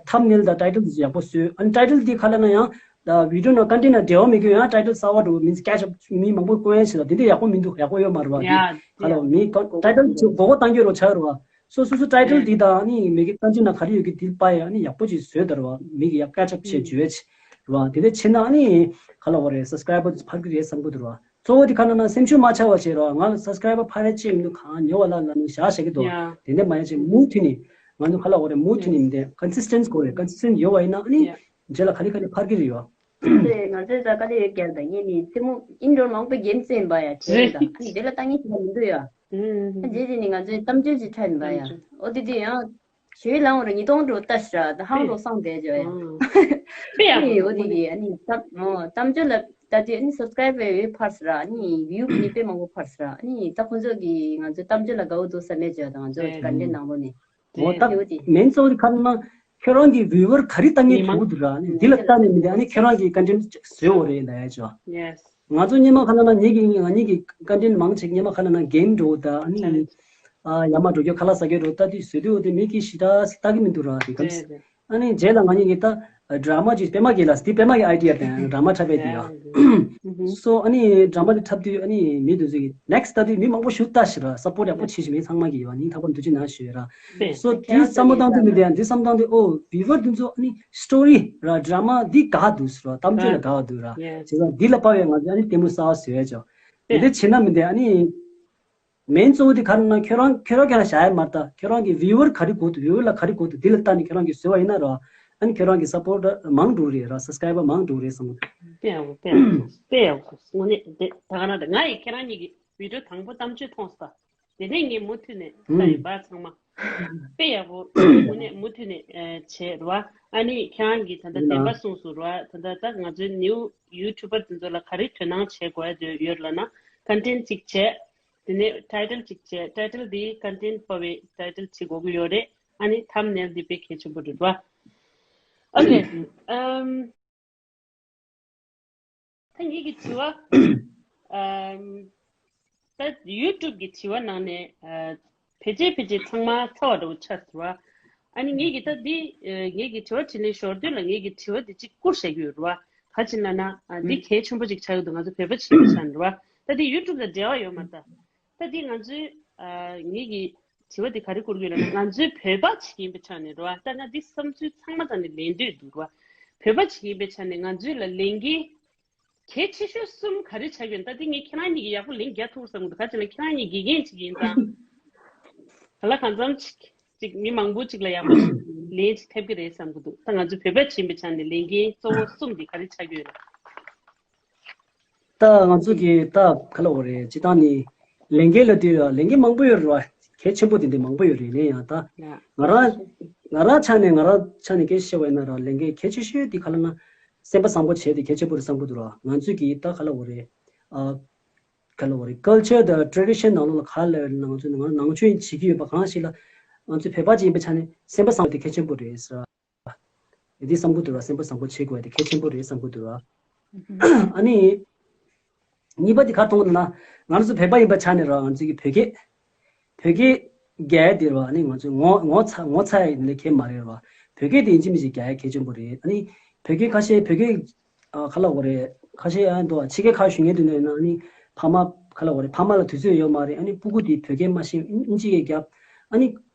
ཐམ་ནེལ་དང་ཊའི་ཊལ་འདི་ཡག་པོ་བཟོས། ཨ་ནི་ཊའི་ཊལ་འདི་ག་ལ་ན་ཡང་ད་བི་ཌིའོ་ནང་ཀོན་ཊེན་ནང་འབྲེལ་བ་མེད་མཁན་ཡང་ཊའི་ཊལ་གསར་བ་འགྲོ། མིན་ཀེ་ཆི་ཨབ་མི་མང་པོ་བཀོད་ཡ་ཞིག་ལ་དེ་འདྲ་ཡག་པོ་མི་འདུག་ཡག་པོ་ཡོད་མ་རེད་བ། འདི་ག་ལ་མི་ཊའི་ཊལ་ཅིག་མགོ་སྐོར་བཏང་རྒྱུ་རོ་ཆགས་རེད་བ། སོ་སོ་སོ་ཊའི་ཊལ་འདི་དང་ཨ་ནི་མི་གི་ཀོན་ཊེན་ནང་ག་རེ་ཡོད་ཀྱི་འདི་པ་ཡ་ཨ་ནི་ཡག་པོ་ཅིག་བཟོས་དར་བ། མི་གི་ཡག་ཀེ་ཆི་ཨབ་བྱས་བརྗོད་ཡ་ཅིག་རེད་བ། དེ་འདྲ་བྱས་ན་ཨ་ནི་ག་ལ་འོ་རེད། སབ་སི་ཀ་རའི་བར་འཕར་གི་རེད་བསམ་གི་འདུག་ར། གཙོ་བོ་དེ་ག་ལ་ན་སེམས་ཤུགས་མ་ཆག་པ་བྱེད་རོགས། ང་ལ་སབ་སི་ཀ་རའི་བར་འཕར་ཡ་ཅིག་མི་འདུག་གང་ཉོ་བ་ལ་ལ་ནི་བཞག་བཞག་གི་འདུག་དེ་འདྲ་མ་ཡ་ཅིག་མུ་མཐུད་ནས་ང་ཚོ་ག་ལ་འོ་རེད། མུ་མཐུད་ནས་མི་འདུག་ཀོན་སིས་ཊེན་སི་དགོས་རེད། ཀོན་སིས་ཊེན་སི་ཡོད་པ་ཡིན་ན་ཨ་ནི་རྗེས་ལ་ག་ལེ་ག་ལེ་འཕར་གི་རེད་བ། ང་ཚོས་ད་ག་ལེ་ཡོད་རྒྱལ་དང་ངེད་ནི་རྩེད་མོ་ཨིན་ཌོར་མང་པོ་གེམ་རྩེད་ཡིན་པ་ཡ་བྱས་ད་ཨ་ནི་རྗེས་ལ་ལྟ་ངན་ཞིག་མི་འདུག་ཡ། ཨ་རྗེས་དེ་ནི་ང་ཚོའི་གཏམ་བརྗོད་ཅིག་འཁྲབ་ཡིན་པ་ཡ། འོ་དེ་དེ་ཡང་། ཞུས་ལང་བར་ཉིས་སྟོང་འགྲོ་ལྟ་ཞིག་ར་ད་ཧང་རོ་སང་བསྡད་ཇོ་ཡ། དཔེ་ཡག་པོ་འོ་དེ་གི་ཨ་ནི་གཏམ་བརྗོད་ལ་ད་དེ་ཨ་ནི་སབ་སི་ཀ་རའི་བར་འཕར་སི་ར། ཨ་ནི་བིའུ་གི་ནི་དཔེ་མང་པོ་འཕར་སི་ར། ཨ་ནི་ད་ཁོང་ཚོ་གི་ང་ཚོའི་གཏམ་བརྗོད་ལ་དགའ་བོ་འདུག་བསམ་མེད་ཇོ་ཡ། ད་ང་ཚོ་གི་ཀོན་ཊེན་ནང་ལོགས་ནས། འོ་ད་མེན་གཙོ་བོ་དེ་ག་ལ་ན་ཁྱོད་རང་གི་བིའུ་ཝར་ག་རེ་ལྟ་ངེས་མི་མང་འགྲོ་གི་འདུག་ར། ཨ་ནི་འདི་ལ་ལྟ་ནས་མི་འདུག་ཨ་ནི་ཁྱོད་རང་གི་ཀོན་ཊེན་བཟོས་འོ་རེད་ལ་ཡ་ཇོ། ང་ཚོ་སྔོན་མ་ག་ལ་ན་ངེད་ཀྱི་ང་གཉིས་ཀྱི་ཀོན་ཊེན་མང་ཆེ་སྔོན་མ་ག་ལ་ན་གེམ་འགྲོ་ད་ཨ་ནི་ཨ་ཡ་མ་འགྲོ་རྒྱུ་ཁ་ལག་ཟ་རྒྱུ་འགྲོ་ད་དུས་བཟོས་དུས་འོ་དེ་མི་གི་ཞི་ད་སི་ལྟ་གི་མི་འདུག་ར། དེ་གམ་ཨ་ནི་རྗེས་ལ་ང་གཉིས་ཀྱི་ད་ཌ་ར་མ་ཅིག་པད་མ་གི་ལ་སི་དེ་པད་མ་གི་ཨའི་ཌི་ཡ་དང་ཌ་ར་མ་འཁྲབ་པའི་དེ་ཡ། སོ་ཨ་ནི་ཌ་ར་མ་དེ་འཁྲབ་དུས་ཨ་ནི་མི་དེ་ཚོ་གི་ནེག་སི་ལྟ་དུས་མི་མང་པོ་ཞུ་ལྟ་ཞིག་ར། སབ་པོར་ཡག་པོ་བྱེད་ཞིག་མི་ཚང་མ་གི་ཡ་སྙིང་ཐག་པ་འདུ་ཅི་ན་ཞུ་ཡ་ར། སོ་དེ་བསམ་བློ་བཏང་དུས་མི་དེ་ཡང་དེ་བསམ་བཏང་དུས་ཨོ་བིའུ་ཝར་དེ་ཚོ་ཨ་ནི་སི་ཊོ་རི་ར་ཌ་ར་མ་འདི་དགའ་འདུག་ཟེར་བ། གཏམ་བརྗོད་ལ་དགའ་འདུག་ར། བྱས་ཙང་འདི་ལ་དཔག་པའི་ང་ཚོ་ཨ་ནི་ལྟད་མོ་གསར་བ་བཟོས་ཡ་ཅོ། དེ་འདྲ་བྱེད་ན་མི་འདི་ཨ་ནི་མེན་གཙོ་བོ་དེ་ག་རེ་ན་ཁྱོད་རང་ཁྱོད་རང་ག་ལ་བཞག་ཡ་མ་རེད། ད་ཁྱོད་རང་གི་བིའུ་ཝར་ག་རེ་དགོས་འདུག་བིའུ་ཝར་ལ་ག་རེ་དགོས་འདུག་འདི་ལ་ལྟ་ནས་ཁྱོད་རང་གིས་བཟོས་པ་ཡིན་ན་ར། ཨ་ནི་ཁྱོད་རང་གི་སབ་པོར་ཊར་མང་འགྲོ་རེད་ར། སབ་སི་ཀ་རའི་བར་མང་འགྲོ་རེད་བསམ་གི་འདུག་དཔེ་ཡག་པོ་དཔེ་ཡག་པོ་དཔེ་ཡག་པོ། དངོས་གནས་དེ་ད་ག་ན་དེ་ང་ཡི་ཁྱེད་རང་གཉིས་ཀྱི་བི་ཌིའོ་དང་པོ་གཏམ་བརྗོད་མཐོང་སོང་། དེ་ནས་ངས་མུ་མཐུད་ནས་ལྟ་ཡིན་པ་ཚང་མ། དཔེ་ཡག་པོ་དངོས་གནས་མུ་མཐུད་ནས་བྱས་རེད་བ། ཨ་ནི་ཁྱེད་རང་གིས་ད་ལྟ་བདེན་པ་གསུངས་སོང་རེད་བ། ད་ལྟ་ད་ང་ཚོའི་ནིའུ་ཡུ་ཊུ་བར་དེ་ཚོ་ལ་ག་རེ་དོ་སྣང་བྱེད་དགོས་ཡ་ཡོད་ལབ་ན། ཀོན་ཊེན་ཊི་གཅིག་བྱས། དེ་ནས་ཊའི་ཊལ་གཅིག་བྱས། ཊའི་ཊལ་འདི་ཀོན་ཊེན་ཊི་དཔའ་བའི་ཊའི་ཊལ་བྱེད་དགོས་ཀྱི་ཡོད་རེད། ཨ་ནི་ཐམ་ནེལ་འདི་དཔེ་གལ་ཆེན་པོ་རེད་བ། ཨོ་ཁེ། ཨམ། ད་ངེད་ཀྱི་དྲི་བ། ཨམ། ད་ཡུ་ཊུབ་ཀྱི་དྲི་བ་ནང་ནས་ཨ། བེད་སྤྱོད་བེད་སྤྱོད་ཚང་མ་ཚར་བ་འདྲ་བོ་ཆགས་སོང་བ། ཨ་ནི་ངེད་ཀྱི་ད་འདི་ཨ། ངེད་ཀྱི་དྲི་བ་དྲིས་ལན་ཞོར་དུས་ལ་ངེད་ཀྱི་དྲི་བ་འདི་གཅིག་བསྐུར་བཞག་གི་ཡོད་རེད་བ། ག་ཅི་ལབ་ན་ཨ། འདི་གལ་ཆེན་པོ་ཅིག་ཆགས་ཀྱི་འདུག་ང་ཚོ་བོད་པ་བྱེད་པའི་ཆ་ནས་རེད་བ། ད་འདི་ཡུ་ཊུབ་དང་འབྲེལ་བ་ཡོད་མ་རེད་ད། ད་འདི་ང་ཚོའི་ཨ། ངེད་ཀྱི་དྲི་བ་འདི་ག་རེ་བསྐུར་གྱི་ཡོད་ལབ་ན། ང་ཚོའི་བོད་པ་ཅིག་ཡིན་པའི་ཆ་ནས་རེད་བ། ད་ང་འདི་བསམ་ཚུལ་ཚང་མ་རྩ་ནས་ལེན་འདོད་འདུག་རེད་བ། བོད་པ་ཅིག་ཡིན་པའི་ཆ་ནས་ང་ཚོའི་ལ་ལས་འགན་གལ་ཆེ་ཤོས་གསུམ་ག་རེ་ཆགས་ཡོད། ད་འདི་ངས་ཁྱེད་རང་གཉིས་ཀྱིས་ཡག་པོ་ལན་རྒྱག་ཐུབ་བསམ་གྱི་འདུག་ག་ཅི་ལབ་ན་ཁྱེད་རང་གཉིས་དགེ་རྒན་ཅིག་ཡིན་ཙང་། ག་ལ་གང་འཚམ་ཅིག་ཅིག་མི་མང་པོ་ཅིག་ལ་ཡག་པོ་ཞིག་ལན་ཅིག་ཐེབས་ཀྱི་རེད་བསམ་གྱི་འདུག་ད་ང་ཚོ་བོད་པ་ཅིག་ཡིན་པའི་ཆ་ནས་ལས་འགན་གཙོ་བོ་གསུམ་འདི་ག་རེ་ཆགས་ཡོད་ལ། ད་ང་ཚོ་གི་ད་ག་ལ་འོ་རེད། སྤྱིར་བཏང་ནི་ལས་འགན་ལབ་དུས་ལས་འགན་མང་པོ་ཡོད་རེད་བ། གལ་ཆེན་པོ་དེ་འདྲ་མང་པོ་ཡོད་རེད། ལན་ཡང་ད་ང་རང་ང་རང་ཆ་ནས་ང་རང་ཆ་ནས་སྐད་ཆ་བཤད་པ་ཡིན་ན་ར། ལས་འགན་གལ་ཆེ་ཤོས་དེ་ག་ལ་ན་སེམས་པ་བཟང་པོ་བྱས་ཏེ་གལ་ཆེན་པོ་རེད་བསམ་གྱི་འདུག་ར། ང་ཚོས་གི་ད་ག་ལ་འོ་རེད། ཨ། ག་ལ་འོ་རེད། ཀལ་ཅར་དང་ཊེ་རེ་ཌི་ཤན་ནང་ལོགས་ལ་ག་ལ་ཡོད་ན་ང་ཚོས་ང་ནང་ཆོས་བྱེད་ཀྱི་ཡོད་པ་གང་ཞིག་ལ་ང་ཚོས་བོད་པ་ཅིག་ཡིན་པའི་ཆ་ནས་སེམས་པ་བཟང་པོ་དེ་གལ་ཆེན་པོ་རེད་ཟེར། འདི་བསམ་གྱི་འདུག་ར། སེམས་པ་བཟང་པོ་བྱེད་དགོས་དེ་གལ་ཆེན་པོ་རེད་བསམ་གྱི་འདུག་ར། ཨ་ནི། གཉིས་པ་དེ་ག་རེ་མཐོང་གི་འདུག་ན། ང་ཚོ་བོད་པ་ཡིན་པའི་ཆ་ནས་ར་ང་ཚོ་གི་བོད་སྐད། བོད་སྐད་རྒྱག་ཡ་དེ་ར་ཨ་ནི་ང་ཚོ་ངོ་ངོ་ཚ་ངོ་ཚ་ཡ་ཡིན་ན་གལ་མ་རེད་ར། བོད་སྐད་དེ་ཡིན་གཅིག་མིན་གཅིག་རྒྱག་ཡ་གལ་ཆེན་པོ་རེད། ཨ་ནི་བོད་སྐད་ཁ་ཤས་བོད་སྐད་ཨ་ག་ལ་འོ་རེད། ཁ་ཤས་ཨ་འདུག་ཕྱི་རྒྱལ་ཁག་བཞུགས་མཁན་དེ་འདྲ་ཡིན་ན་ཨ་ནི་ཕ་མ་ག་ལ་འོ་རེད། ཕ་མ་ལ་དུས་ཚོད་ཡོད་མ་རེད། ཨ་ནི་སྤུ་གུ་དེ་བོད་སྐད་མ་ཤེས་ཨིན་ཇི་སྐད་རྒྱབ། ཨ་ནི།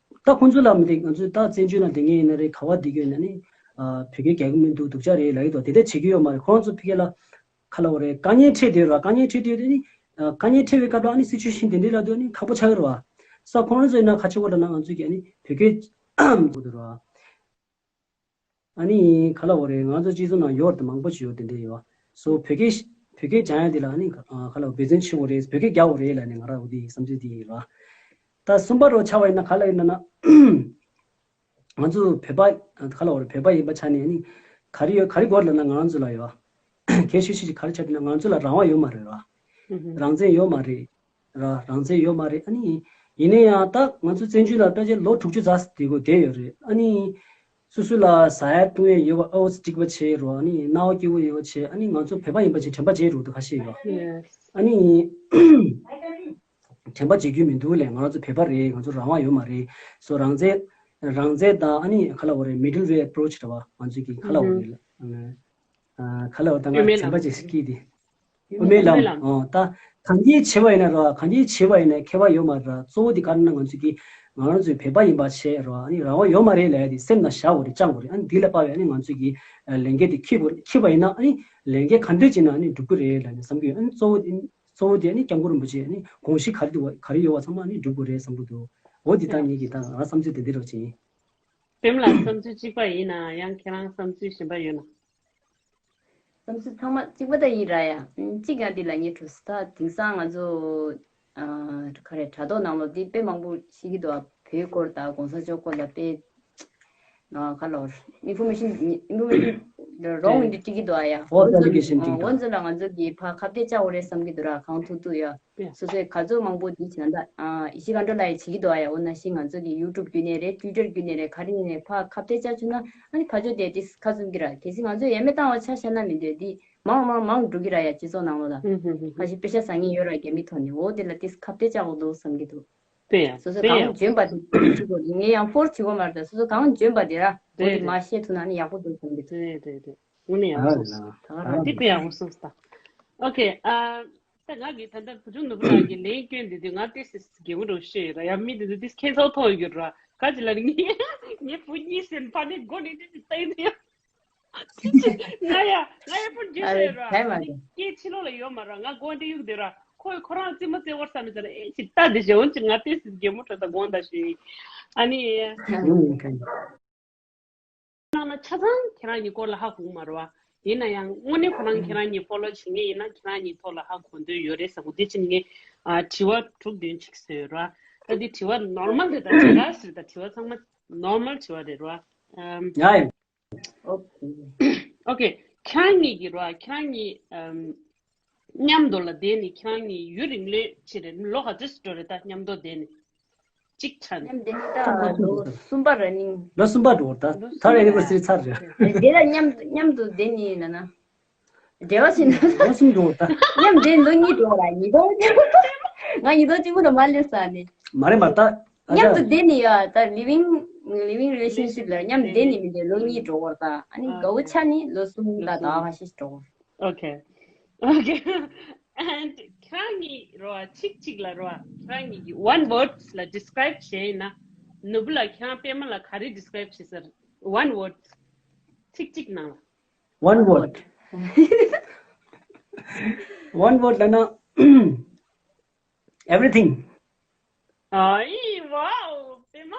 ད་ཁོང་ཚོ་ལ་མི་དེ་ང་ཚོས་ད་བཙན་བྱོལ་ནང་བསྡད་མཁན་ཡིན་ན་རེད། ག་བ་བསྡད་ཀྱི་ཡོད་ན་ནི་ཨ་བོད་སྐད་རྒྱག་གི་མི་འདུག་སྡུག་ཅག་རེད་ལབ་ཀྱི་འདུག་དེ་འདྲ་བྱེད་ཀྱི་ཡོད་མ་རེད། ཁོང་ཚོ་ཕ་གི་ལ་ག་ལ་འོ་རེད། དཀའ་ངལ་འཕྲད་བསྡད་ར། དཀའ་ངལ་འཕྲད་བསྡད་དེ་ནི་ཨ་དཀའ་ངལ་འཕྲད་པའི་སྐབས་ལ་ཨ་ནི་སི་ཅུ་ཨེ་ཤན་དེ་འདྲ་ལ་དུ་ནི་ཁག་པོ་ཆགས་ཀྱི་རེད་བ། ས་ཁོང་ཚོ་ཡིན་ན་ག་ཆེ་བོ་ལབ་ན་ང་ཚོས་ཀྱི་ཨ་ནི་བོད་སྐད་དགོས་འདུག་ར། ཨ་ནི་ག་ལ་འོ་རེད། ང་ཚོ་སྤྱི་ཚོགས་ནང་ཡོད་དེ་མང་པོ་ཞིག་ཡོད་དེ་འདྲ་ཡོད་བ། སོ་བོད་སྐད་ བོད་སྐད་སྦྱང་ཡ་འདི་ལ་ཨ་ནི་ག་ལ་འབད་བརྩོན་བྱེད་དགོས་རེད། བོད་སྐད་རྒྱག་དགོས་རེད་ལབ་ནས་ང་རང་འོ་འདི་བསམ་ཚུལ་འདི་ཡིན་ལ། ད་གསུམ་པ་རུ་ཆགས་པ་ཡིན་ན་ག་ལ་ཡིན་ན་ན། ང་ཚོ་བོད་པ་ག་ལ་བར་བོད་པ་ཡིན་པ་ཆ་ནས་ནི་ག་རེ་ཡོད་ག་རེ་དགོས་ལབ་ན་ང་རང་ཚོ་ལ་ཡོད། གལ་ཆེ་ཤོས་ཅིག་ག་རེ་ཆགས་ན་ང་ཚོ་ལ་རང་དབང་ཡོད་མ་རེད་ར། རང་བཙན་ཡོད་མ་རེད་ར། རང་བཙན་ཡོད་མ་རེད། ཨ་ནི་ཡིན་ན་ཡང་ད་ང་ཚོ་བཙན་བྱོལ་ལ་ཕལ་ཆེར་ལོ་དྲུག་ཅུ་ཙམ་བསྡད་དགོས་བསྡད་ཡོད་རེད། ཨ་ནི་སོ་སོ་ལ་ཟ་ཡ་བཏུང་ཡ་ཡོད་པ་ཨོ་འགྲིག་པ་བྱས་རོགས། ཨ་ནི་སྣང་བ་སྐྱིད་པོ་ཡོད་པ་བྱས། ཨ་ནི་ང་ཚོ་བོད་པ་ཡིན་པ་བྱས་དྲན་པ་བརྗེད་འགྲོ་འདུག་ཁ་ཤས་ཡོད། ཨ་ནི། དྲན་པ་བརྗེད་རྒྱུ་མི་འདུག་ལས་ང་རང་ཚོ་བོད་པ་རེད། ང་ཚོ་རང་དབང་ཡོད་མ་རེད། སོ་རང་བཙན་རང་བཙན་དང་ཨ་ནི་ག་ལ་བ་རེད། མི་ཌལ་ཝེ་ཨེ་པྲོ་ཆི་རེད་བ། ང་ཚོ་གི་ག་ལ་བ་རེད། ཨ་ག་ལ་བ་ད་ང་དྲན་པ་བརྗེད་སྐྱིད་དེ། དབུ་མའི་ལམ། ཨོ་ད་གང་ཅི་བྱེད་པ་ཡིན་ན་ར་གང་ཅི་བྱེད་པ་ཡིན་ན་ཁྱད་པར་ཡོད་མ་རེད། གཙོ་བོ་དེ་ག་རེ་ན་ང་ཚོ་གི་ང་རང་ཚོའི་བོད་པ་ཡིན་པ་བྱས་ར་ཨ་ནི་རང་དབང་ཡོད་མ་རེད་ལས་དེ་སེམས་ནང་བཞག་དགོས་རེད། བཅང་དགོས་རེད། ཨ་ནི་དེ་ལ་དཔག་པའི་ཨ་ནི་ང་ཚོ་གི་ལས་འགན་དེ་འཁྱེར་དགོས་རེད། འཁྱེར་པ་ཡིན་ན་ཨ་ནི་ལས་འགན་ག་འདྲ་བྱས་ན་ཨ་ནི་འགྲུབ་ཀྱི་རེད་ལབ་ནས་བསམ་གྱི་ཡོད། ཨ་ནི་གཙོ་བོ་དེ་ཨ་ནི། གཙོ་བོ་དེ་ནི་སྐྱབས་མགོན་རིན་པོ་ཆེ་ནི་དགོངས་གཞི་ག་རེ་འདུག་བ་ག་རེ་ཡོད་བ་ཚང་མ་ནི་འགྲུབ་དགོས་རེད་བསམ་གྱི་འདུག་འོ་འདི་ལྟར་ངེད་ཀྱི་ད་ང་བསམ་ཚུལ་དེ་འདི་རོགས་ཅིང་། པདྨ་ལགས་བསམ་ཚུལ་གཅིག་པ་ཡིན་ན་ཡང་ཁྱེད་རང་བསམ་ཚུལ་གཞན་པ་ཡོད་ན། བསམ་ཚུལ་ཚང་མ་གཅིག་པ་ད་ཡིན་ར་ཡ། གཅིག་ཡང་འདི་ལ་ངས་གྲུབ་ས་ད་དེང་སང་ང་ཚོ་ག་རེ་དྲ་ཐོག་ནང་ལོགས་འདི་དཔེ་མང་པོ་ཤེས་ཀྱི་འདུག་བོད་སྐོར་དང་གོང་ས་མཆོག་སྐོར་ལ་དཔེ། ང་ག་ལོར་ཨིན་ཕོར་མེ་ཤིན་ཨིན་ཕོར་མེ་ཤིན་རོང་འདི་ཅིག་གི་འདུག་ཨ་ཡ། འོ་ད་ལི་གེ་ཤིན་ཅིག་འོ་འཛིན་ལ་ང་ཚོ་གི་ཕ་ཁ་གཏད་བཅག་འོ་རེད་བསམ་གི་འདུག་ར། གང་ཐུབ་ཐུབ་ཡ། སོ་སོའི་ག་ཚོད་མང་པོ་འདི་བྱས་ན་ད་ཨི་ཤི་ག་འགྲོ་ལ་ཡ་བྱེད་ཀྱི་འདུག་ཨ་ཡ། འོ་ན་ཤི་ང་ཚོ་གི་ཡུ་ཊུབ་བརྒྱུད་ནས་རེད། ཊུ་ཝི་ཊར་བརྒྱུད་ནས་རེད། ག་རེ་ཡིན་ནས་ཕ་ཁ་གཏད་བཅག་བཅུག་ན་ཨ་ནི་ཕ་ཆོས་དེ་ཏིས་ཁ་ཚུམ་གི་ར། གལ་སྲིད་ང་ཚོ་ཡ་མེ་བཏང་བ་ཆ་བཞག་ན་མི་འདོད་འདི་མང་མང་མང་འགྲོ་གི་ར་ཡ། སྤྱི་ཚོགས་ནང་ལོ་ལ་ཁ་ཤས་དཔེ་ཤ་ཟ་ངེས་ཡོད་ར་རྒྱ་མི་ཐོག་ནས། འོ་དེ་ལ་ཏིས་ཁ་གཏད་བཅག་འོ་འདུག་བསམ་གི་འདུག་དེ་ཡང་སོ་སོ་དེ་གང་ཡང་འཇོན་པ་དེ་བྱེད་དགོས། ངས་ཡང་ཕོར་བྱེད་དགོས་མ་རེད། སོ་སོ་གང་འཇོན་པ་དེ་ར་འོ་དེ་རེད་མ་རེད། ཤེས་ཐུབ་ན་ནི་ཡག་པོ་འདུག་བསམ་གི་འདུག་རེད་རེད་རེད། དངོས་གནས་ཡག་པོ་གསུངས་སོང་། ད་ག་རང་འདི་དཔེ་ཡག་པོ་གསུངས་སོང་། ཨོ་ཁེ། ཨ་ད་ང་གི་ད་ལྟ་བུ་ཆུང་ནོར་བུ་ལགས་ཀྱི་ལན་སྐྱོན་འདི་དུས་ང་ཏིས་སི་སི་རྒན་མོ་རུ་ཤེས་ཡོད་ར། ཡ་མི་འདི་དུས་ཏིས་ཁྱེད་ཚོ་མཐོང་ཡོད་ར། ག་ཅི་ལ་ནི་ངའི་བུ་གཉིས་ཟེར་ཕ་ནི་མགོ་ནས་ཏིས་སི་ལྟ་ཡི་འདུག་ཡ། ང་ཡ་ང་ཡ་ཕུར་རྒྱུ་ཨ་ཞེས་ར། ད་མ་ཨ་ནི་རེད། སྐད་ཕྱི་ལོགས་ལ་ཡོད་མ་ར། ང་སྒོ་འདི་གཡུག་དེ་ར། ཁོས་ཁོ་རང་རྩེད་མོ་རྩེ་བར་བསམ་ནས་ཟེར་ཨེ་ཅི་ལྟ་དེ་ཞེ་འོན་ཅི་ང་ཏིས་སི་རྒན་མོ་ཁྲོད་ད་དགོངས་དག་ཞུ་ཡིན། ཨ་ནི། ཨུམ་ཁ། ནང་ན་ཆ་ཚང་ཁྱེད་རང་གཉིས་སྐོར་ལ་ཧ་གོ་མ་རེད་བ། ཡིན་ན་ཡང་དངོས་གནས་ཁོ་རང་ཁྱེད་རང་གཉིས་ཕོ་ལོ་བྱེད་མཁན་ཡིན་ན་ཁྱེད་རང་གཉིས་ཐོག་ལ་ཧ་གོ་འདོད་ཡོད་རེད་ཟེར་གོ། དེ་ཕྱིན་ངས་ཨ་དྲི་བ་དྲུག་བདུན་ཅིག་བཟོས་ཡོད་ར། ད་འདི་དྲི་བ་ནོར་མལ་རེད། ད་དེ་ག་ཟེར་ད་དྲི་བ་ཚང་མ་ནོར་མལ་དྲི་བ་རེད་ར། ཨམ། ཡ་ཡ། ཨོ་ཁེ། ཨོ་ཁེ། ཁྱེད་རང་གཉིས་ཀྱི་ར་ཁྱེད་རང་གཉིས་ཨམ། མཉམ་དུ་ལ་བསྡད་ནས་ཁྱེད་རང་གཉིས་ཡུན་རིང་ལོས་ཕྱིན་རེད། ལོ་ག་ཚོད་ཅིག་འགྲོ་རེད་ད་མཉམ་དུ་བསྡད་ནས། གཅིག་ཆ་ནས། མཉམ་བསྡད་ནས་ད་ལོ་གསུམ་པ་ར་ནིང་། ལོ་གསུམ་པ་འགྲོ་ད། ལོ་གསུམ་པ་ད་ཨེ་ནི་བར་སི་རི་ཚར་རེད། དེ་ལ་མཉམ་མཉམ་དུ་བསྡད་ནས་ལ་ན། འབྲེལ་བ་བྱས་ན། ལོ་གསུམ་འགྲོ་ད། མཉམ་བསྡད་ལོ་གཉིས་འགྲོ་ར་ཉིས་སྟོང་གཅིག་པོ། ང་ཉིས་སྟོང་གཅིག་པོ་ནས་མ་སླེབས་ས་ནས། མ་རེད་མ་ད། མཉམ་དུ་བསྡད་ནས་ཡ་ད་living living relationship ལ་མཉམ་བསྡད་ནས་མི་འདྲ་ལོ་གཉིས་འགྲོ་བར་ད། ཨ་ནི་དགའ་བོ་ཆ་ནི་ལོ་གསུམ་ད་ད་ཧ་ཤི་འགྲོ་བར། Okay. Okay. And ཁྱེད་རང་གཉིས་རོ་གཅིག་གཅིག་ལ་རོ་ཁྱེད་རང་གཉིས་ཀྱི་one word ལ་describe བྱས་ན། ནོར་བུ་ལ་ཁྱེད་རང་པད་མ་ལ་ག་རེ་describe བྱེད་ཟེར། One word. གཅིག་གཅིག་ནང་ལ། One word. One word ལ་ན། Everything. ཨའི། Wow. པད་མ།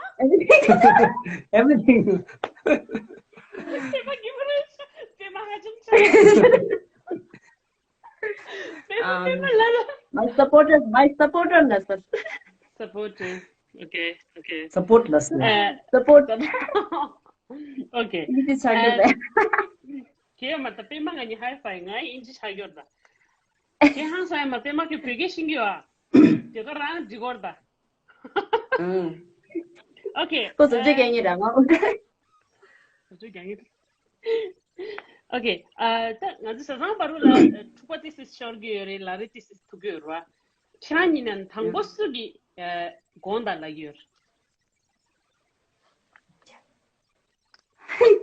Everything. པད་མ་གི་མ་རེད། པད་མ་ཧ་ཅང་ཆེ། པད་མ། Um, པད་མ་ལ་ལ། My supporter, my supporter ལ་སར། Supporter. Okay, okay. Support ལ་སར། ཨ། Support. Okay. ཨིན་ཇི་ཆགས་ཡོད་པས། ཨ། ཁྱེད་མ་ད་པད་མ་ང་གཉིས་high five ང་ཨིན་ཇི་ཆགས་ཡོད་ད། ཁྱེད་ཧང་སང་ཡ་མ་པད་མ་ཁྱེད་བོད་སྐད་ཤེས་ཀྱི་ཡོད་ཨ། དེ་ག་རང་འབྲི་གོ་ར་ད། ཨུམ། Okay. ཁོ་བཟོ་བཅོས་རྒྱག་ངེས་ར་ང་། བཟོ་བཅོས་རྒྱག་ངེས་ར། Okay. ཨ་ད་ང་ཚོ་བཟའ་ཚང་བར་དུ་ལ་འཁྲུག་པ་ཏོག་ཙམ་ཤོར་གྱི་ཡོད་རེད། ལག་རེས་ཏོག་ཙམ་ཐུག་གི་ཡོད་རེད་བ། ཁྱེད་རང་གཉིས་ནས་དང་པོ་སུ་གིས་ཨ་དགོངས་དག་ལབ་ཀྱི་ཡོད་རེད།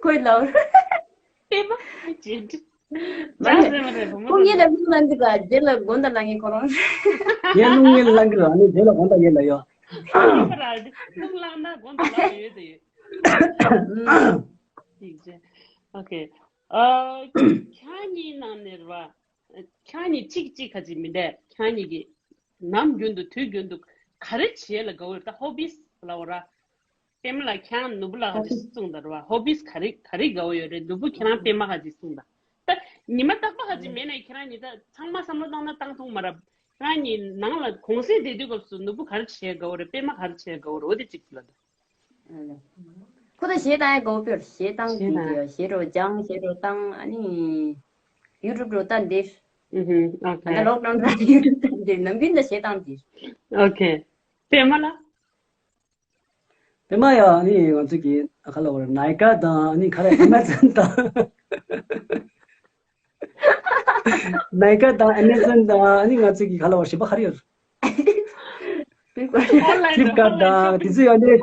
ཁོས་ལབ། པད་མ་ཅེས། མ་ནི། ཁོ་ངེད་ལ་རླུང་ལངས་ཀྱི་ར་རྗེས་ལ་དགོངས་དག་ལབ་ངེས་ཁོ་རང་། ངས་རླུང་ངེད་ལ་ལངས་ཀྱི་ར་ནི་རྗེས་ལ་དགོངས་དག་ངེད་ལ་ཡོད། རླུང་ལངས་ན་དགོངས་དག་ལབ་ཡོད་དེ་ཡོད། Okay. ཨ་ཁྱེད་གཉིས་ནང་ནས་རེད་བ། ཁྱེད་གཉིས་གཅིག་གཅིག་ཁ་ཅིག་མི་འདྲ། ཁྱེད་གཉིས་ཀྱིས་ནམ་རྒྱུན་དུ་དུས་རྒྱུན་དུ་ག་རེ་བྱེད་ལ་དགའ་བོ་ཡོད་ད། Hobbies ལབ་པ་ར། པད་མ་ལ་ཁྱེད་ནོར་བུ་ལ་ཁ་ཅིག་གསུངས་དང་ར། Hobbies ག་རེ་ག་རེ་དགའ་བོ་ཡོད་རེད། ནོར་བུ་ཁྱེད་རང་པད་མ་ཁ་ཅིག་གསུངས་དང་། ད་ ཉི་མ་རྟག་པ་ཧ་ཅི་མེད་ན་ཁྱེད་རང་ཉིད་ད་ཚང་མ་བསམ་བློ་བཏང་ན་བཏང་ཐུབ་མ་རེད། ཁྱེད་རང་ཉིད་ནང་ལ་གུང་སེང་བསྡད་དུས་སྐབས་སུ་ནོར་བུ་ག་རེ་བྱེད་དགའ་བོ་རེད། པད་མ་ག་རེ་བྱེད་དགའ་བོ་རེད། འོ་དེ་གཅིག་ལ་ད། ཁོ་ད་གཞས་བཏང་ཡ་དགའ་བོ་དཔེར་གཞས་བཏང་གི་ཡོད། གཞས་རོ་སྦྱང་གཞས་རོ་བཏང་ཨ་ནི་ཡུ་ཊུབ་རོ་ལྟ་འདིར། ཨུ་ཧུ། ཨོ་ད་ལོག་ཌའུན་ཡུ་ཊུབ་ལྟ་འདིར་ནམ་རྒྱུན་ད་གཞས་བཏང་འདིར། ཨོ་ཁེ། པད་མ་ལ། པད་མ་ཡ་ཨ་ནི་ང་ཚོ་གི་ཁ་ལ་བར་ནའི་ཀ་དང་ཨ་ནི་ཁ་ར་ཨེ་མ་ཛོན་དང་། ནའི་ཀ་དང་ཨེ་མ་ཛོན་དང་ཨ་ནི་ང་ཚོ་གི་ཁ་ལ་བར་ཞིབ་པ་ཧ་རི་ཡོད། ཨོན་ལའིན་ཕི་ལིབ་ཀ་ཊི་དང་དེ་ཚོ་ཡོད་ནི།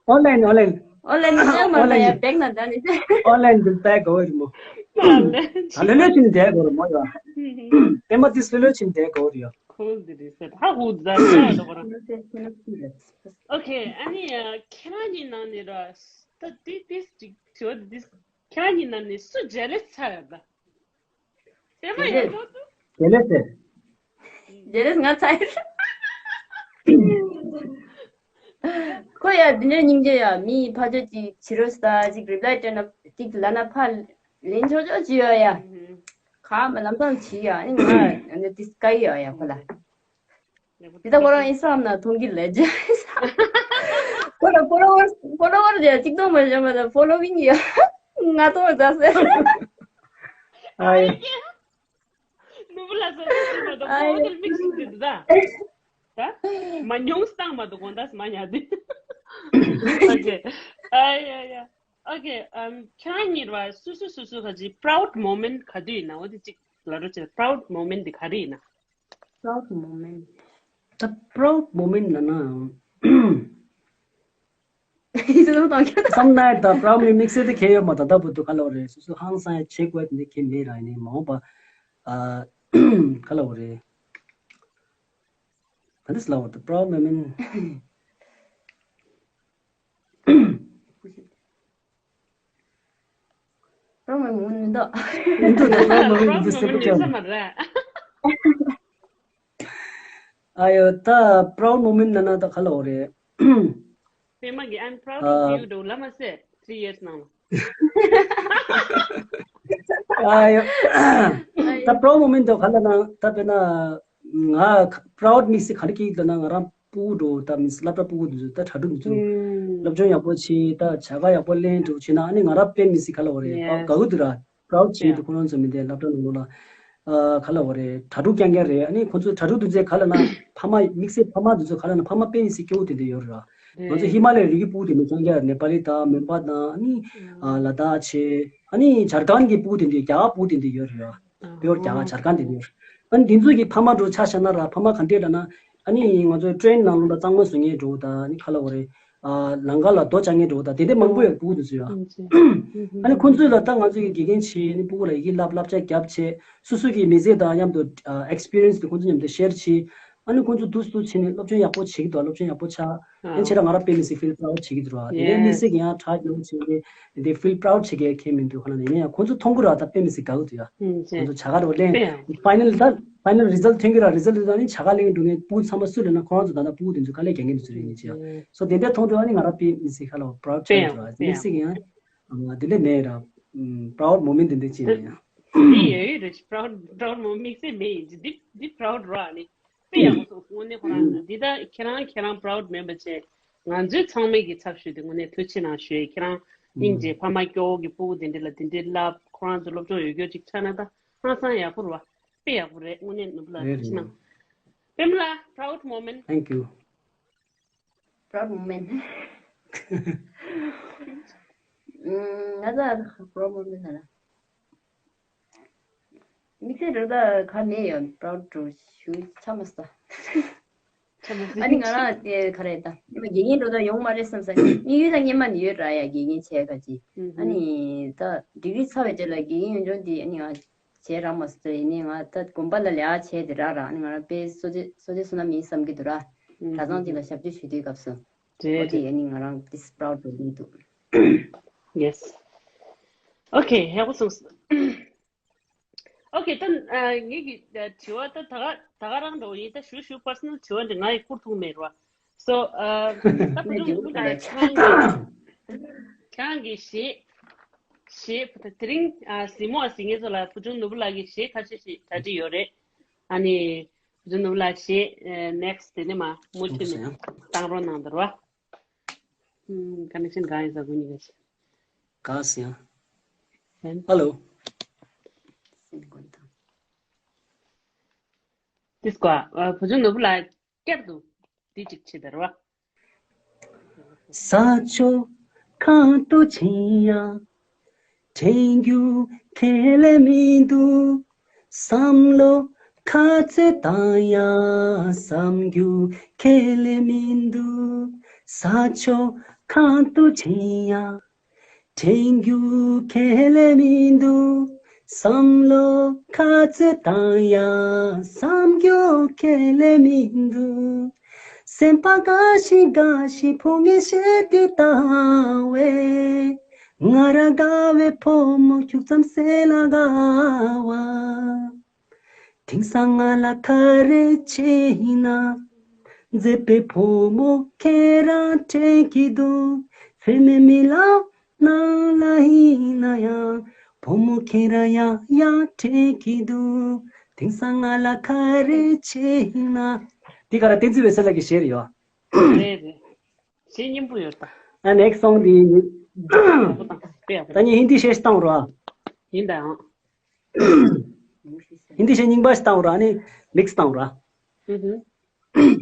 ཨོན་ལའིན་ཨོན་ལའིན། ཨོན་ལའིན་ནི་ཡང་མ་ལ་ཡ་བེག་ན་ད་ནི། ཨོན་ལའིན་དུ་བེག་གོ་རི་མོ། ད་ལོ་ལོ་ཆིན་དེ་གོ་རི་མོ་ཡ། ཨེ་མ་དིས་ལོ་ལོ་ཆིན་དེ་གོ་རི་ཡ། ཁོལ་དེ་རེད་ཟེར་ཧ་ཧུ་ཛ་ཛ་ཡ་དོ་གོ་རང་། ཨོ་ཁེ། ཨ་ནི་ཁྱེད་རང་གཉིས་ནང་ནས་ར་ད་དེ་དེ་ཅིག་དྲི་བ་དེ་ཁྱེད་རང་གཉིས་ནང་ནས་སུ་ཇེ་ལེ་སི་ཚ་ཡོད་ད། དེ་མ་ཡོད་ཐོག་ཏུ། དེ་ལས་ཟེར། དེ་ལས་ང་ཚ་ཡོད། ཁོ་ཡ་འདི་འདྲའི་སྙིང་རྗེ་ཡ། མི་ཕ་ཆོས་ཅིག་བྱི་རོ་ས་ཅིག་རི་པ་ལའི་སྤྲད་ན་ཅིག་ལ་ན་ཕ་ལེན་ཆོག་ཆོག་ཅི་ཡོད་ཡ། ག་མ་ལམ་སང་བྱི་ཡ་ཨ་ནི་ང་འདི་སྐ་ཡི་ཡོད་ཡ་ཁོ་ལ། དེ་ད་ཁོ་རང་ཨིན་སི་ཊ་གྷ་རམ་ན་མཐོང་གི་ལས་ཅི། ཁོ་ལ་ཕོ་ལོ་ཝར་སི་ཕོ་ལོ་ཝར་སི་ཡ་གཅིག་སྟོང་མ་བྱུང་བ་དང་ཕོ་ལོ་ཝིང་ཡ་ང་ཐོང་བ་ཟ་ཟེར། ཨ་ཡེ། ནུ་བུ་ལ་ཟ་ཟ་ཟ་མ་གཏོགས་ཨ་ཡེ། ཁོ་དེར་མིག་ཤིག་དེ་འདུག་ད། ད། མ་ཉུང་སྟངས་མ་གཏོགས་དགོང་དག་མ་ཉལ་དེ། ཨོ་ཁེ། ཨ་ཡ་ཡ། ཨོ་ཁེ། ཨམ། ཁྱེད་རང་གཉིས་བ་སུ་སུ་སུ་སུ་ག་ཅི་པ་རའུ་ཌི་མོ་མེན་ཊི་ག་དུས་ཡིན་ན་འོ་དེ་གཅིག་ལབ་རོགས་བྱེད། པ་རའུ་ཌི་མོ་མེན་ཊི་དེ་ག་རེ་ཡིན་ན། པ་རའུ་ཌི་མོ་མེན་ཊི། ད་པ་རའུ་ཌི་མོ་མེན་ཊི་ལབ་ན། བསམ་ན་ད་པ་རའུ་ཌི་མོ་མེན་ཊི་དམིགས་བསལ་དེ་ཁྱད་ཡོད་མ། ད་ལྟ་བར་དུ་ག་ལབ་རེད། སོ་སོ་ཧང་སང་ཡ་བྱེད་དགོས་དེ་འདྲ་ཁྱད་མེད་ར། ཡིན་ནའི་མ་འོངས་པ་ཨ་ག་ལབ་རེད། ག་འདྲས་ལབ་རེད། པ་རའུ་ཌི་མོ་མེན་ཊི། པ་རའུ་ཌི་མོ་མེན་ཊི་མི་འདུག་མི་འདུག་ད་པ་རའུ་ཌི་མོ་མེན་ཊི་མི་འདུག་ཟེར་པ་ཅན། ཨ་ཡོ། ད་པ་རའུ་ཌི་མོ་མེན་ཊི་ན་ན་ད་ག་ལབ་རེད། པད་མ་གི་I'm proud of you འགྲོ་ལ་མ་ཟེར། three years ནང་ལ། ཨ་ཡོ། ད་པ་རའུ་ཌི་མོ་མེན་ཊི་འདུག་ག་ལབ་ན་ད་དཔེར་ན། ང་པ་རའུ་ཌི་དམིགས་བསལ་ག་རེ་སྐྱེ་གི་འདུག་ན། ང་རང་སྤུ་གུ་འགྲོ་ད་མི་སློབ་གྲྭ་སྤུ་གུ་འདུག་ད་གྲྭ་ཕྲུག་འདུག་སློབ་སྦྱོང་ཡག་པོ་བྱེད། ད་བྱ་དགའ་ཡག་པོ་ལེན་འགྲོ་བྱེད་ན་ཨ་ནི་ང་རང་དཔེ་མི་སྲིད་ག་ལབ་རེད། དགའ་གི་འདུག་ར། པ་རའུ་ཌི་བྱེད་ཀྱི་འདུག་ཁོ་རང་ཚོ་མི་དེ་སློབ་གྲྭ་ནང་ལོགས་ལ་ཨ་ག་ལབ་རེད། གྲྭ་ཕྲུག་རྐྱང་རྐྱང་རེད། ཨ་ནི་ཁོ་ཚོ་གྲྭ་ཕྲུག་འདུག་ཚེ་ག་ལབ་ན་ཕ་མ་དམིགས་བསལ་ཕ་མ་འདུག་ཚོ་ག་ལབ་ན་ཕ་མ་དཔེ་མི་སྲིད་སྐྱོ་བོ་དེ་འདྲ་ཡོད་རེད་ར། ང་ཚོ་ཧི་མ་ལ་ཡའི་རི་རྒྱུད་སྤུ་གུ་དེ་འདྲ་རྐྱང་རྐྱང་རེད། ནེ་པ་ལི་དང་མོན་པ་དང་ཨ་ནི་ཨ་ལ་དྭགས་བྱས། ཨ་ནི་ཇར་ཁན་གྱི་སྤུ་གུ་དེ་འདྲ་རྒྱ་གར་སྤུ་གུ་དེ་འདྲ་ཡོད་རེད་ར། བོད་རྒྱ་གར་ཇར་ཁན་དེ་འདྲ་ཡོད་རེད། ཨ་ནི་དེ་ཚོ་གི་ཕ་མ་འགྲོ་ཆ་བཞག་ན་ར་ཕ་མ་ག་འདྲས་འདྲ་ན། ཨ་ནི་ང་ཚོ་ཊེན་ནང་ལོགས་ལ་གཙང་མ་བཟོ་མཁན་འགྲོ་དང་ཨ་ནི་ག་ལབ་རེད། ཨ་ལམ་ཁ་ལ་རྡོ་བཅག་མཁན་འགྲོ་དང་དེ་འདྲ་མང་པོ་ཡོད། སྤུ་གུ་དེ་ཚོ་ཡ། ཨ་ནི་ཁོང་ཚོས་ལ་ད་ང་ཚོ་གི་དགེ་རྒན་བྱས་ཨ་ནི་སྤུ་གུ་ལ་ཡི་གེ་བསླབ་བསླབ་བྱ་རྒྱབ་བྱས་སོ་སོ་གི་མི་ཚེ་དང་མཉམ་དུ་ཨ་ཨེག་སི་པི་རི་ཡན་སི་དེ་ཁོང་ཚོ་མཉམ་དུ་ཤེར་བྱས། ཨ་ནི་ཁོང་ཚོ་འདུག་འདུག་བྱས་ནས་སློབ་སྦྱོང་ཡག་པོ་བྱེད་ཀྱི་འདུག་སློབ་སྦྱོང་ཡག་པོ་ཆགས། ཨ་ནི་བྱས་ཙང་ང་རང་དཔེ་མི་སྲིད་ཕིལ་པ་རའུ་ཌི་བྱེད་ཀྱི་འདུག་ར། དེ་ནས་དམིགས་བསལ་གྱི་ཡང་གྲྭ་རྒྱུན་ཆེན་དེ་དེ་ཕིལ་པ་རའུ་ཌི་བྱེད་མཁན་ཁྱད་མི་འདུག་ག་ལབ་ན་ཡིན་ན་ཡང་ཁོང་ཚོ་མཐོང་གི་ར། ད་དཔེ་མི་སྲིད་དགའ་གི་འདུག་ཡ། ཁོང་ཚོ་བྱ་དགའ་རོ་ལེན་ཕའི་ནལ་ད་ཕའི་ནལ་རི་ཛལ་ཐོན་གི་ར། རི་ཛལ་དེ་ནི་བྱ་དགའ་ལེན་འགྲོ་མཁན་སྤུ་གུ་ཚང་མ་སུ་ལབ་ན་ཁོ་རང་ཚོ་ད་ལྟ་སྤུ་གུ་དེ་ཚོ་དཀའ་ལས་རྒྱག་མཁན་དེ་ཚོ་རེད་ཡིན་ཅི་ཡ། སོ་དེ་འདྲ་མཐོང་དུས་ཨ་ནི་ང་རང་དཔེ་མི་སྲིད་ག་ལབ་པ་རའུ་ཌི་ཆགས་འདུག་ར། དམིགས་བསལ་གྱི་ཡང་དེ་འདྲ་མེད་ར། པ་རའུ་ཌི་མོ་མེན་ཊི་དེ་འདྲ་ཅིག་ཡིན་ཡ། དེ་ཡོད་ཡོད་རེད། པ་རའུ་ཌི་པ་རའུ་ཌི་མོ་དམིགས་བསལ་མེད་ཡིན་ཅི། འདི་འདི་པ་རའུ་ཌི་ར་ནི། དཔེ་ཡག་པོ་སོང་། དངོས་གནས་ཁོ་རང་འདི་ད་ཁྱེད་རང་ཁྱེད་རང་པ་རའུ་ཌི་མེད་པ་བྱས། ང་ཚོའི་ཚང་མའི་གི་ཚབ་ཞུས་ཏེ་དངོས་གནས་ཐུགས་རྗེ་གནང་ཞུ་ཡས། ཁྱེད་རང་སྙིང་རྗེ། ཕ་མ་སྐྱོ་བོ་གི་སྤུ་གུ་དེ་འདྲ་ལ་དེ་འདྲའི་བསླབ། ཁོ་རང་ཚོ་སློབ་སྦྱོང་ཡོད་རྒྱུ་ཅིག་ཆགས་ན་ད་ཧང་སང་ཡག་པོ་རེད་བ། དཔེ་ཡག་པོ་རེད། དངོས་གནས་ནོར་བུ་ལགས་རེད་ཐུགས་རྗེ་གནང་། པད་མ་ལགས་པ་རའུ་ཌི་མོ་མེན་ཊི། Thank you. པ་རའུ་ཌི་མོ་མེན་ཊི། ང་ཚོ་པ་རའུ་ཌི་མོ་མེན་ཊི་ལ། དམིགས་བསལ་རེ་ད་ག་མེད་ཡ། པ་རའུ་ཌི་ཞུ་ཆ་མ་ས། ཨ་ནི་ང་རང་དེ་ག་རེ་ད་ཉི་མ་དགེ་རྒན་འགྲོ་ད་ཡོང་མ་རེད་བསམ་ས། དམིགས་ཡུལ་ད་སྔོན་མ་ནས་ཡོད་ར་ཡ། དགེ་རྒན་བྱས་ག་ཅི། ཨ་ནི་ད་ཌིག་རི་ཚར་བའི་རྗེས་ལ་དགེ་རྒན་ཡོད་འཇོན་དེ་ཨ་ནི་ང་བྱས་རག་མ་སོང་། ཡིན་ནའི་ང་ད་དགོན་པ་ལ་ལས་ཀ་བྱས་དེ་རག་ར། ཨ་ནི་ང་རང་དཔེ་གསོ་བྱེད་གསོ་བྱེད་བསོད་ནམས་ཡིན་བསམ་གྱི་འདུག་ར། གྲྭ་ཚང་གཅིག་ལ་ཞབས་ཕྱི་ཞུ་དུས་སྐབས་སུ། འོ་དེ་ཨ་ནི་ང་རང་དེ་པ་རའུ་ཌི་འདུག Yes. Okay. ཡག་པོ་སོང་། Okay. ད་ངེད་ཀྱི་དྲི་བ་ད་ད་ག་ད་ག་རང་འདྲ་བོ་ཡིན། ད་ཞུ་ཞུ་པར་སོ་ནལ་དྲི་བ་འདི་ང་ཡི་བསྐུར་ཐུབ་མེད་ར། So ད་བུ་ཆུང་ཁྱེད་རང་གི་ཁྱེད་རང་གི་གཞས། གཞས་དེ་རིང་ཨ་གཟིགས་མོ་ཨ་གཟིགས་མཁན་ཚོ་ལ་བུ་ཆུང་ནོར་བུ་ལགས་ཀྱིས་གཞས་ཁ་ཤས་ཤིག་གྲ་སྒྲིག་ཡོད་རེད། ཨ་ནི་བུ་ཆུང་ནོར་བུ་ལགས་གཞས་next དེ་ནས་མ་མུ་མཐུད་ནས་བཏང་རོགས་གནང་དང་རོགས། ཨུམ། connection གང་ཡིན་ས་གུ་ཉི་ག་ཤི། ག་སི་ཡང་། ཧན། Hello། དེ་སྐོར་བུ་ཆུང་ནོར་བུ་ལགས་བསྐྱར་དུ་འདི་གཅིག་བྱེད་དར་བ། ས་ཕྱོགས་གང་དུ་ཕྱིན་ཡང་དྲན་རྒྱུ་ཁས་ལེན་མི་འདུག་བསམ་བློ་ཁ་ཚོད་བཏང་ཡང་བསམ་རྒྱུ་ཁས་ལེན་མི་འདུག་ས་ཕྱོགས་གང་དུ་ཕྱིན་ཡང་དྲན་རྒྱུ་ཁས་ལེན་མི་འདུག་བསམ་བློ་ཁ་ཚོད་བཏང་ཡང་བསམ་རྒྱུ་ཁས་ལེན་མི་འདུག་སེམས་པ་དགའ་ཞིང་དགའ་ཞིང་ཕོ་ངས་བཤད་དེ་བཏང་བས། ང་རང་དགའ་བའི་ཕོ་མོ་ཁྱུག་ཙམ་གསལ་ལ་དགའ་བ། དེང་སང་ང་ལ་ག་རེ་བྱས་ཡིན་ན། མཛེས་པའི་ཕོ་མོ་ཁྱེད་རང་དྲན་གྱི་འདུག་ཕེ་མེ་མི་ལ་ནང་ལ་ཡིན་ན་ཡང་། ཕོ་མོ་ཁྱེད་རང་ཡང་ཡང་དྲན་གྱི་འདུག་དེང་སང་ང་ལ་ག་རེ་བྱས་ཡིན་ན། འདི་ག་ར་བསྟན་འཛིན་འོད་ཟེར་ལགས་ཀྱི་གཞས་རེད་ཡོ། རེད་རེད། གཞས་སྙན་པོ་ཡོད་ད། ཨ་next song འདི། དཔེ་ཡག་པོ། ད་ནི་ཧིན་དི་གཞས་ཤིག་བཏང་རོགས། ཡིན་ད་ཡང་། ཧིན་དི་གཞས་རྙིང་པ་ཞིག་བཏང་རོགས། ཨ་ནི་remix བཏང་རོགས། ཨུ་ཧུ།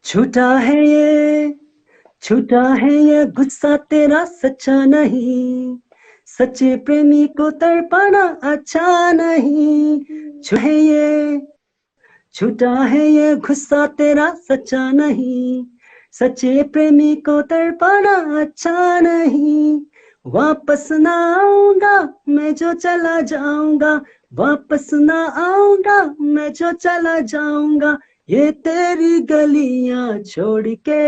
झूठा है ये, झूठा है ये गुस्सा तेरा, सच्चा नहीं। सच्चे प्रेमी को तड़पाना अच्छा नहीं। झूठा है ये, झूठा है ये गुस्सा तेरा, सच्चा नहीं। सच्चे प्रेमी को तड़पाना अच्छा नहीं। वापस ना आऊंगा मैं जो चला जाऊंगा, वापस ना आऊंगा मैं जो चला जाऊंगा, ये तेरी गलियां छोड़ के।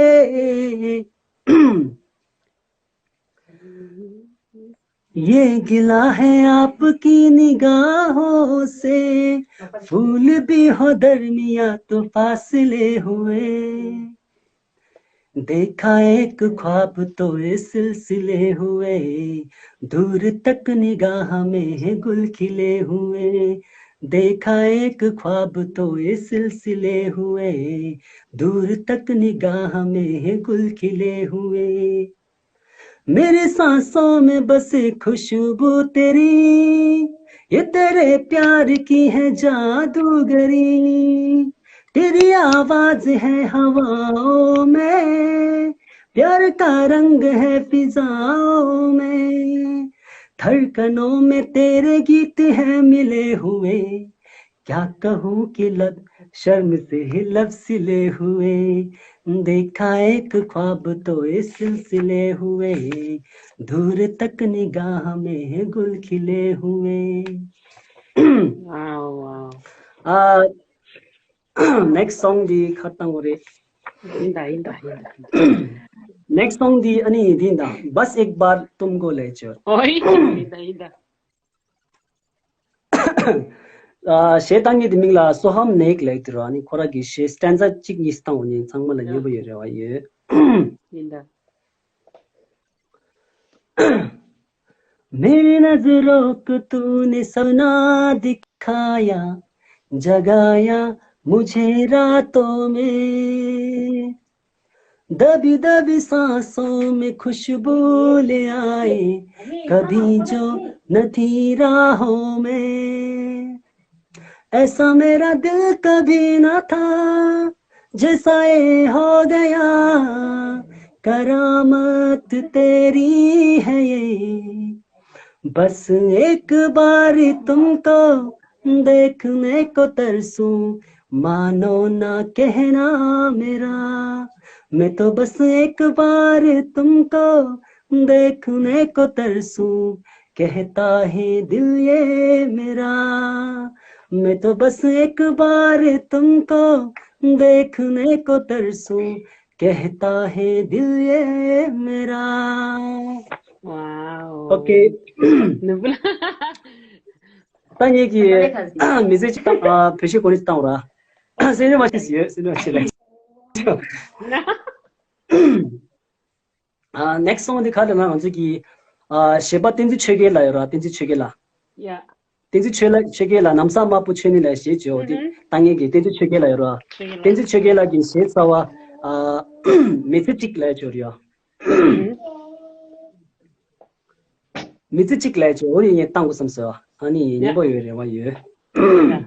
ये गिला है आपकी निगाहों से, फूल भी हो दरमिया तो फासले हुए। देखा एक ख्वाब तो ये सिलसिले हुए, दूर तक निगाह में है गुल खिले हुए। देखा एक ख्वाब तो ये सिलसिले हुए, दूर तक निगाह में है गुल खिले हुए। मेरी सांसों में बसे खुशबू तेरी, ये तेरे प्यार की है जादूगरी। तेरी आवाज है हवाओं में, प्यार का रंग है फिजाओं में। धड़कनों में तेरे गीत हैं मिले हुए, क्या कहूँ कि लब शर्म से ही लब सिले हुए। देखा एक ख्वाब तो ये सिलसिले हुए, दूर तक निगाह में गुल खिले हुए। Wow, wow. ཨ། next song འདི་ཁ་བཏང་བ་རེད། ཡིན་ད་ཡིན་ད་ཡིན་ད། next song འདི་ཨ་ནི་འདི་ཡིན་ད། बस एक बार तुमको ले चल། ཨོ་ཡིན་ད་ཡིན་ད། ཨ། གཞས་བཏང་མཁན་དེ་མིང་ལ་སོ་ཧམ་ནེག་ལབ་ཀྱི་རེད། ཨ་ནི་ཁོ་རང་གི་གཞས་སི་ཊན་ཛ་གཅིག་གཉིས་བཏང་བ་ནི་ཚང་མ་ལ་སྙན་པོ་ཡོད་རེད་བ། ཡོད། ཡིན་ད། मेरी नजरों को तूने सपना दिखाया, जगाया मुझे रातों में। दबी दबी सांसों में खुशबू ले आए, कभी जो न थी राहों में। ऐसा मेरा दिल कभी ना था, जैसा ये हो गया, करामत तेरी है ये। बस एक बार तुमको देखने को तरसूं, मानो ना कहना मेरा। मैं तो बस एक बार तुमको देखने को तरसूं, कहता है दिल ये मेरा। मैं तो बस एक बार तुमको देखने को तरसूं, कहता है दिल ये मेरा। Wow. Okay. ནུབ་ལ། ད་ངེད་ཀྱི་མི་ཚེ་གཅིག་དང་བོད་གཞས་གོ་རིམ་བཏང་ར། སེམས་ནས་མ་ཤེས་ཡོད། སེམས་ནས་མ་ཤེས་ལ། ཨ། next song འདི་ག་རེ་ལབ་ན་ང་ཚོ་གི་ ཨ་གཞས་པ་བསྟན་འཛིན་ཆོས་རྒྱལ་ལགས་ཡོད་ར། བསྟན་འཛིན་ཆོས་རྒྱལ་ལགས། ཡ། བསྟན་འཛིན་ཆོས་ལགས། ཆོས་རྒྱལ་ལགས། ནམ་བཟང་དམར་པོ་ཆོས་ནི་ལ་གཞས་བྱོས་འོ་དེ་ཨུ་ཧུམ། ལྟ་ངན་གྱི་བསྟན་འཛིན་ཆོས་རྒྱལ་ལགས་ཡོད་ར། ཆོས་རྒྱལ་ལགས། བསྟན་འཛིན་ཆོས་རྒྱལ་ལགས་ཀྱི་གཞས་གསར་བ་ཨ་མི་ཚེ་གཅིག་ལ་བྱོས་ར། ཨུ་ཧུམ། མི་ཚེ་གཅིག་ལ་བྱོས་འོ་དེ་ངས་བཏང་དགོས་བསམ་སོང་། ཨ་ནི་ཡ། སྙན་པོ་ཡོད་རེ་བ་ཡོད། ཡ།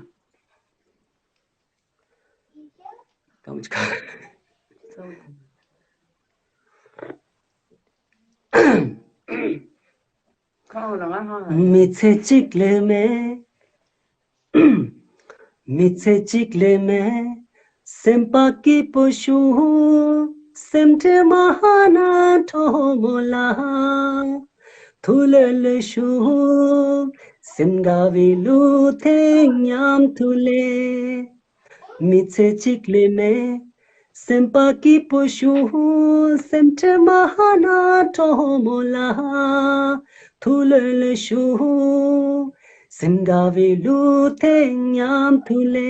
མི་ཚེ་གཅིག་ལས་མེད། མི་ཚེ་གཅིག་ལས་མེད། སེམས་པ་སྐྱིད་པོ་བྱུང་། སེམས་ཁྲལ་མ་ཧ་ན་གྲོགས་མོ་ལ། ཐུགས་ལྷོད་ལྷོད་བཞུགས། སེམས་དགའ་བའི་ལུས་ཐེངས་མཉམ་དུ་ལས། མི་ཚེ་གཅིག་ལས་མེད། སེམས་པ་སྐྱིད་པོ་བྱུང་། སེམས་ཁྲལ་མ་ཧ་ན་གྲོགས་མོ་ལ། ཐུགས་ལྷོད་ལྷོད་བཞུགས། སེམས་དགའ་བའི་ལུས་ཐེངས་མཉམ་དུ་ལས།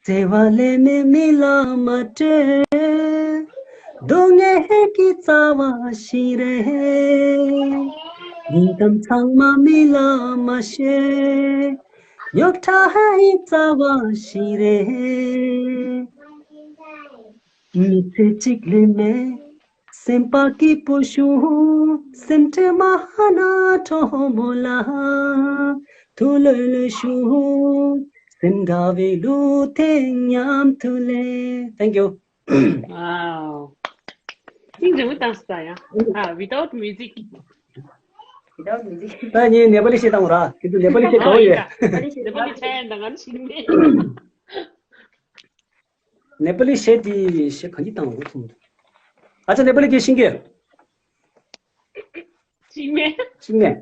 བརྩེ་བ་ལས་མེད་མི་ལ་མ་སྤྲོད། སྡུག་བསྔལ་གྱི་རྩ་བ་ཞིག་རེད། སྙིང་གཏམ་ཚང་མ་མི་ལ་མ་བཤད། རྙོག་དྲའི་རྩ་བ་ཞིག་རེད། མི་ཚེ་གཅིག་ལས་མེད། སེམས་པ་སྐྱིད་པོ་བྱུང་། སེམས་ཁྲལ་མ་ཧ་ན་གྲོགས་མོ་ལ། ཐུགས་ལྷོད་ལྷོད་བཞུགས། སེམས་དགའ་བའི་ལུས་ཐེངས་མཉམ་དུ་ལས། Thank you. Wow. ཅིག་འབྲི་མི་བཏང་སོང་ཡ། ཨ། Without music. Without music. ད་ངས་ནེ་པ་ལི་གཞས་བཏང་ར། ཁྱེད་ཚོ་ནེ་པ་ལི་གཞས་ག་བ་ཡོད། ནེ་པ་ལི་གཞས་ཡིན་ད་ང་ཤེས་མེད། ནེ་པ་ལི་གཞས་དེ་གཞས་གང་ཅི་བཏང་འོ་ཐུང་། ཨ་ཅག་ནེ་པ་ལི་གཞས་ཤེས་ཀྱི། ཤེས་མེད། ཤེས་མེད།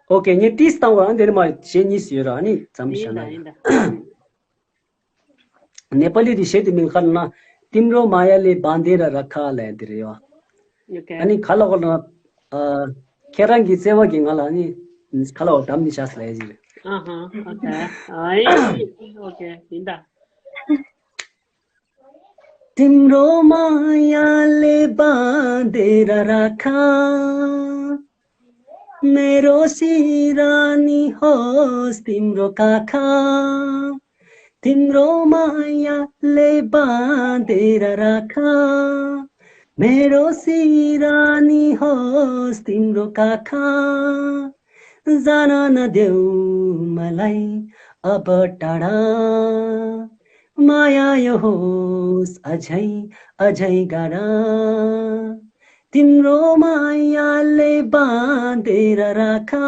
ཨོ་ཀེ། ངས་ཏིས་བཏང་བ་འདིར་མ་གཞས་གཉིས་ཡོད་ར། ཨ་ནི་ཙམ་བྱ་ན། ཡིན་ད་ཡིན་ད། ནེ་པ་ལི་དེ་གཞས་དེ་མིང་ག་རེ་ལབ་ན། तिम्रो मायाले बाँधेर राख्छा ལབ་ཡ་དེ་རེད་ཡ། ཨོ་ཀེ། ཨ་ནི་ག་ལབ་དགོས་ལབ་ན། ཨ། ཁྱེད་རང་གི་བརྩེ་བ་གིས་ང་ལ་ཨ་ནི་ག་ལབ་དགོས་བསྡམས་ནས་བཞག་ལབ་ཡ་ཅིག་རེད། ཨ་ཧ། ཨོ་ཀེ། ཨ་ཡེ། ཨོ་ཀེ། ཡིན་ད། तिम्रो मायाले बाँधेर राख्छा, मेरो सिरानी होस् तिम्रो काखा। तिम्रो मायाले बाँधेर राख्छा, मेरो सिरानी होस् तिम्रो काखा। जान नदेऊ मलाई अब टाढा, माया यो होस् अझै अझै गाढा। तिम्रो मायाले बाँधेर राख्छा,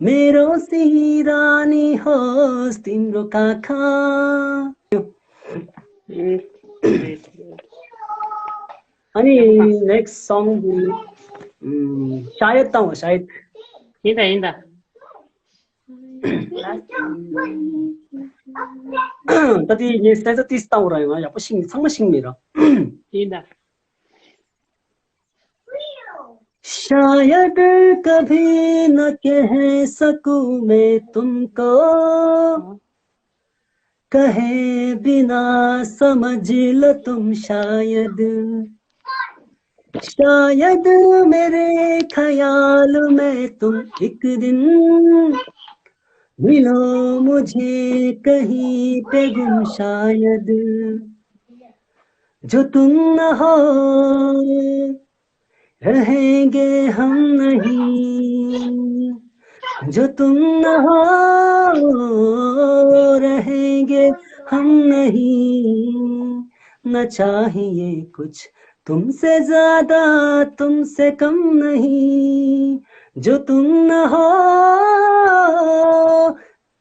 मेरो सिरानी होस् तिम्रो काखा। अनि नेक्स्ट सङ, सायद त हो, सायद। हिँड, हिँड। ད་དེ་ངས་སེམས་ཚ་ཏིས་བཏང་ར་ཡོང་ཡག་པོ་ཤེས་ནི་ཚང་མ་ཤེས་མེད་ར། ཡིན་ད། शायद कभी न कह सकूं मैं तुमको, कहे बिना समझ लो तुम शायद। शायद मेरे ख्याल में तुम एक दिन मिलो मुझे कहीं पे गुम शायद। जो तुम न हो, रहेंगे हम नहीं। जो तुम न हो, रहेंगे हम नहीं। न चाहिए कुछ तुमसे ज्यादा, तुमसे कम नहीं। जो तुम न हो,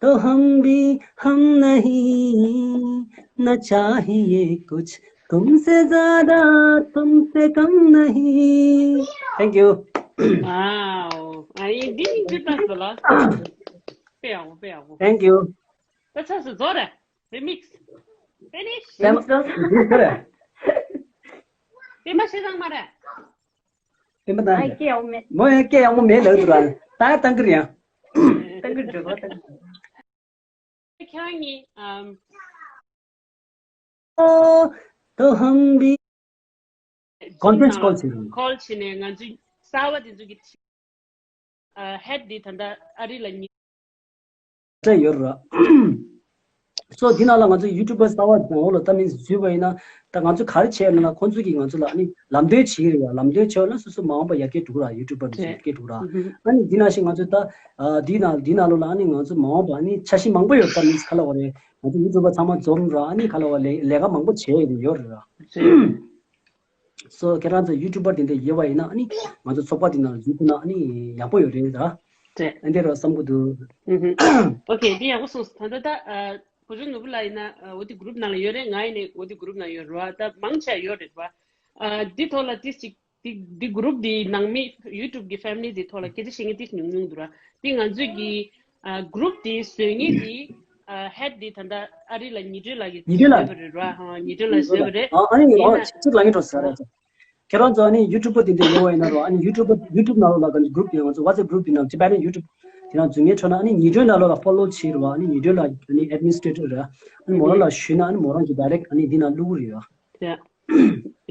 तो हम भी हम नहीं, न चाहिए कुछ तुमसे ज्यादा, तुमसे कम नहीं। Thank you. Wow. ཨ་ཡེ་འདི་ནི་འདི་ལྟ་ཟེར་ལ། དཔེ་ཡག་པོ། དཔེ་ཡག་པོ། Thank you. ད་ཆགས་སུ་རྫོགས་རེད། Remix. Finish. Remix. དཔེ་མ་ཤེས་ཙང་མ་རེད། སྤེན་པ་ད། ཨ་སྐད་ཡག་པོ་མེད། མོ་ཡང་སྐད་ཡག་པོ་མེད་ལབ་འདུག་ར། ད་བཏང་གི་རེད་ཡང་། བཏང་གི་འགྲོ་བ་བཏང་གི། ཁྱེད་རང་གཉིས། ཨམ། तो हम भी Conference call བྱས་རེད། Call བྱས་ནས་ང་ཚོའི་གསར་པ་དེ་ཚོ་གི་ཨ་head དེ་ད་ལྟ་ཨ་རི་ལ་ཉི་སྤྲད་ཡོད་ར། སོ་འདི་ནང་ལ་ང་ཚོ་YouTuber གསར་པ་དང་འོག་ལ་ད་མིན་འཛུལ་བ་ཡིན་ན་ད་ང་ཚོ་ག་རེ་བྱས་ཡོད་ན་ཁོང་ཚོ་གིས་ང་ཚོ་ལ་ཨ་ནི་ལམ་སྟོན་བྱེད་ཀྱི་རེད་ཡ། ལམ་སྟོན་བྱས་ཡོད་ན་སོ་སོ་མ་འོངས་པ་ཡར་རྒྱས་འགྲོ་གི་ར། YouTuber དེ་ཚོ་ཡར་རྒྱས་འགྲོ་གི་ར། ཨ་ནི་འདི་ནང་བཞིན་ང་ཚོ་ད་འདི་ནང་འདི་ནང་ལོགས་ལ་ཨ་ནི་ང་ཚོ་མ་འོངས་པ་ཨ་ནི་འཆར་གཞི་མང་པོ་ཡོད། ད་མིན་ག་ལ་བ་རེད། ང་ཚོ་YouTuber ཚང་མ་འཛོམས་ར། ཨ་ནི་ག་ལ་བ་ལས་ལས་ཀ་མང་པོ་བྱས་ཡོད་རེད་ར། སོ་ཁྱེད་རང་ཚོ་YouTuber དེ་འདྲ་ཡོད་པ་ཡིན་ན་ཨ་ནི་ང་ཚོ་ཚོགས་པ་དེ་ནང་འཛུལ་ཐུབ་ན་ཨ་ནི་ཡག་པོ་ཡོད་རེད་ད། ཨ་འདི་རོ་བསམ་གི་འདུག་ཨོ་ཁེ། འདི་ཡག་པོ་གསུངས་སོང་། ད་ལྟ་ད་ཨ་བུ་ཆུང་ནོར་བུ་ལགས་ཡིན་ན་ཨ་འོ་དེ་group ནང་ལ་ཡོད་རེད། ང་ཡིན་ནའི་འོ་དེ་group ནང་ཡོད་རེད་བ། ད་མང་ཆེ་ཡོད་རེད་བ། ཨ་འདི་ཐོག་ལ་ཏིས་ཅིག་འདི་འདི་group འདི་ནང་མི་YouTube གི་family འདི་ཐོག་ལ་སྐད་ཆ་བཤད་མཁན་ཏིས་ཉུང་ཉུང་འདུག་ར། འདི་ང་ཚོས་ཀྱི་ཨ་group འདི་བཟོས་མཁན་འདི་ཨ་head འདི་ད་ལྟ་ཨ་རི་ལ་ཉི་སྒྲོན་ལགས་ཀྱིས་ཉི་སྒྲོན་ལགས་བཟོས་པ་རེད་ར། ཨ་ཉི་སྒྲོན་ལགས་བཟོས་པ་རེད། ཨ་ཨ་ནི་ཡིན་ཨོ་ན་ཅིག་ལ་ངེས་འགྲོ་ཟེར་ར། ཁྱེད་རང་ཚོ་ཨ་ནི་YouTuber དེ་འདྲ་ཡོད་པ་ཡིན་ན་རོ། ཨ་ནི་YouTuber YouTube ནང་ལོགས་ལ་ག་group དེ་ང་ཚོ་WhatsApp group དེ་ནང་Tibetan YouTube དེ་ནང་འཛུལ་ངེས་ཆོག་ན་ཨ་ནི་ཉི་སྒྲོན་ནང་ལོགས་ལ་follow བྱེད་རོ། ཨ་ནི་ཉི་སྒྲོན་ལགས་ཨ་ནི་administrator རེད། ཨ་ནི་མོ་རང་ལ་ཞུས་ན་ཨ་ནི་མོ་རང་གི་direct ཨ་ནི་འདི་ནང་བླུག་གི་རེད་ཡ།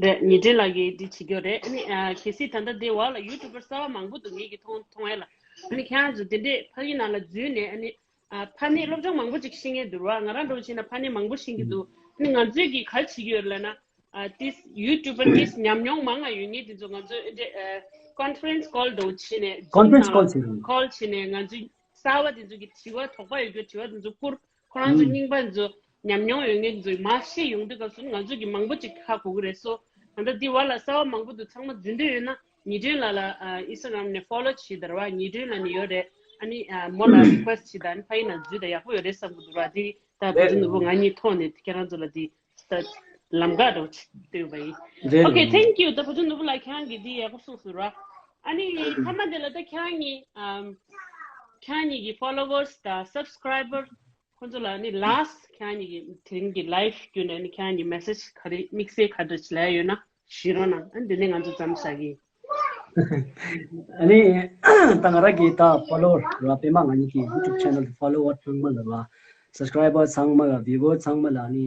རེད། ཉི་སྒྲོན་ལགས་ཀྱིས་འདི་བྱེད་རྒྱུ་རེད། ཨ་ནི་ཨ་གལ་སྲིད་ད་ལྟ་འདི་བར་ལ་YouTuber གསར་པ་མང་པོ་འདུག་ངེད་ཀྱིས་མཐོང་མཐོང་ཡ་ལ། ཨ་ནི་ཁྱེད་རང་ཚོ་དེ་འདྲས་ཕ་གི་ནང་ལ་འཛུལ་ནས་ཨ་ནི་ཨ་ཕ་ནས་སློབ་སྦྱོང་མང་པོ་ཅིག་ཤེས་མཁན་འདུག་བ། ང་རང་འདྲ་བོ་བྱས་ན་ཕ་ནས་མང་པོ་ཤེས་ཀྱི་འདུག་ཨ་ནི་ང་ཚོས་ཀྱིས་ག་རེ་བྱེད་ཀྱི་ཡོད་ལབ་ན། ཨ་ཏིས་YouTuber ཏིས་ཉམས་མྱོང་མང་ང་ཡོད་མཁན་དེ་ཚོ་ང་ཚོ་ཨ་འདྲས་ཨ་conference call འདྲ་བོ་བྱས་ནས་Zoom conference ནང་call བྱས་རེད། Call བྱས་ནས་ང་ཚོས་གསར་པ་དེ་ཚོ་གི་དྲི་བ་དོགས་པ་ཡོད་རྒྱུ་དྲི་བ་དེ་ཚོ་བསྐུར། ཁོ་རང་ཚོ་རྙིང་པ་ཚོ་ཉམས་མྱོང་ཡོད་མཁན་ཚོས་མར་བཤད་ཡོང་དུས་སྐབས་སུ་ང་ཚོ་གི་མང་པོ་ཅིག་ཧ་གོ་གི་རེད། སོ་ད་ལྟ་འདི་བར་ལ་གསར་པ་མང་པོ་འདུག་ཚང་མ་འཛུལ་འདོད་ཡོད་ན་ཉི་སྒྲོན་ལགས་ལ་ཨ་Instagram ནས་follow བྱེད་དར་བ། ཉི་སྒྲོན་ལགས་ནས་ཡོད་རེད། ཨ་ནི་ཨ་མོ་ལ་request བྱེད་དང་ཕ་ཡིན་ན་འཛུལ་དང་ཡག་པོ་ཡོད་རེད་བསམ་གི་འདུག་ར། འདི་ད་བུ་ཆུང་ནོར་བུ་ང་གཉིས་ཐོག་ནས་ཁྱེད་རང་ཚོ་ལ་འདི་ད་ལམ་ཁ་འདྲ་བོ་ཅིག་སྟོན་པ་ཡིན། རེད། Okay, རེད། Thank you. ད་བུ་ཆུང་ནོར་བུ་ལགས་ཁྱེད་རང་གིས་འདི་ཡག་པོ་གསུངས་སོང་ར། ཨ་ནི་མཐའ་མ་དེ་ལ་ད་ཁྱེད་རང་གཉིས་ཨམ་ཁྱེད་རང་གཉིས་ཀྱི་followers དང་subscriber ཁོང་ཚོ་ལ་ནི་last ཁྱེད་རང་གཉིས་ཀྱི་དེ་རིང་གི་live བརྒྱུད་ནས་ནི་ཁྱེད་རང་གཉིས་message ག་རེ་དམིགས་བསལ་ག་འདྲ་ཞིག་ལབ་ཡོད་ན་ཞུ་རོགས་གནང་། ཨ་འདི་ནས་ང་ཚོ་མཚམས་བཞག་གི་ཡིན། ཨ་ནི་ད་ང་རང་གི་ད་follower ལ་པད་མ་ང་གཉིས་ཀྱི་YouTube channel follower ཚང་མ་ལ་ལ་subscriber ཚང་མ་ལ་viewer ཚང་མ་ལ་ནི་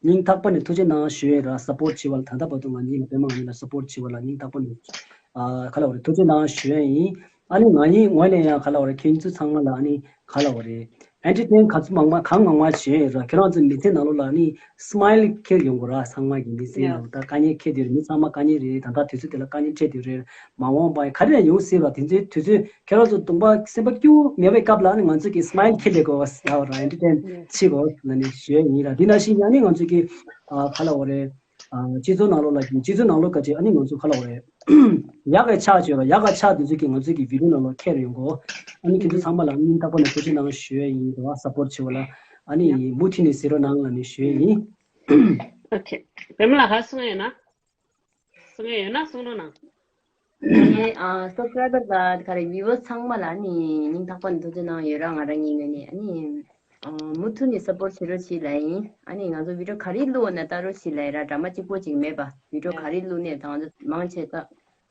སྙིང་ཐག་པ་ནས་ཐུགས་རྗེ་གནང་ཞུ་ཡས་ར། support བྱེད་པ་ལ་ད་ལྟ་བར་དུ་ང་གཉིས་ལ་པད་མ་ང་གཉིས་ལ་support བྱེད་པ་ལ་སྙིང་ཐག་པ་ནས་ཨ་ག་ལ་བ་རེད་ཐུགས་རྗེ་གནང་ཞུ་ཡས་ཡིན། ཨ་ནི་ང་གཉིས་ངོས་ནས་ཡང་ག་ལ་བ་རེད་ཁྱེད་ཚོ་ཚང་མ་ལ་ཨ་ནི་ག་ལ་བ་རེད། entertain ག་ཚོད་མང་མང་གང་མང་མང་བྱས་ཡོད་ར། ཁྱེད་རང་ཚོ་མི་ཚེ་ནང་ལོགས་ལ་ནི་smile འཁྱེར་ཡོང་དགོས་ར། ཚང་མ་གི་མི་ཚེ་ནང་ལོགས་ད་དཀའ་ངལ་འཁྱེར་དེ་རེད། མི་ཚང་མ་དཀའ་ངལ་རེད། ད་ལྟ་དུས་ཚོད་དེ་ལ་དཀའ་ངལ་འཕྲད་དེ་རེད། མ་འོངས་པ་ག་རེ་ཡང་ཡོང་སྲིད་ར། དེ་ཚོའི་དུས་ཚོད་ཁྱེད་རང་ཚོ་གདོང་པ་སེམས་པ་སྐྱིད་པོ་མེད་པའི་སྐབས་ལ་ནི་ང་ཚོ་གི་smile འཁྱེར་ལས་དགོས་པ་ཟེར་བ་ར། entertain བྱེད་དགོས་ལ་ནི་ཞུ་ཡས་ཡིན་ར། འདི་ནང་བཞིན་ཡང་ནི་ང་ཚོ་གི་ག་ལ་བ་རེད། སྤྱི་ཚོགས་ནང་ལོགས་ལ་སྤྱི་ཚོགས་ནང་ལོགས་ག་ཅིག་ཨ་ནི་ང་ཚོ་ག་ལ་བ་རེད། ཡག་གི་ཆ་བཅོས་ལ་ཡག་གི་ཆ་དེ་ཚོ་གི་ང་ཚོ་གི་video ནང་ལོགས་འཁྱེར་ཡོང་གོ་ཨ་ནི་ཁྱེད་ཚོ་ཚང་མ་ལ་སྙིང་ཐག་པ་ནས་ཐུགས་རྗེ་གནང་ཞུ་ཡས་ཡིན་ར། support བྱེད་པ་ལ་ཨ་ནི་མུ་མཐུད་ནས་གཟིགས་རོགས་གནང་ལ་ནི་ཞུ་ཡས་ཡིན། Okay. པད་མ་ལགས་ག་གསུང་ཡས་ཡོད་ན། གསུང་ཡས་ཡོད་ན་གསུང་རོགས་གནང་། ཨ་subscriber དང་ག་རེ་viewer ཚང་མ་ལ་ནི་སྙིང་ཐག་པ་ནས་ཐུགས་རྗེ་གནང་ཡོད་ར། ང་རང་གཉིས་ངོས་ནས་ཨ་ནི་ཨ་མུ་མཐུད་ནས་support བྱེད་རོགས་བྱེད་ལབ་ཡིན། ཨ་ནི་ང་ཚོ་video ག་རེ་བླུགས་ན་ལྟ་རོགས་བྱེད་ལབ་ཡིན་ར། drama གཅིག་པོ་ཅིག་མེད་པ་video ག་རེ་བླུགས་ནས་ད་ང་ཚོ་མང་ཆེ་ད་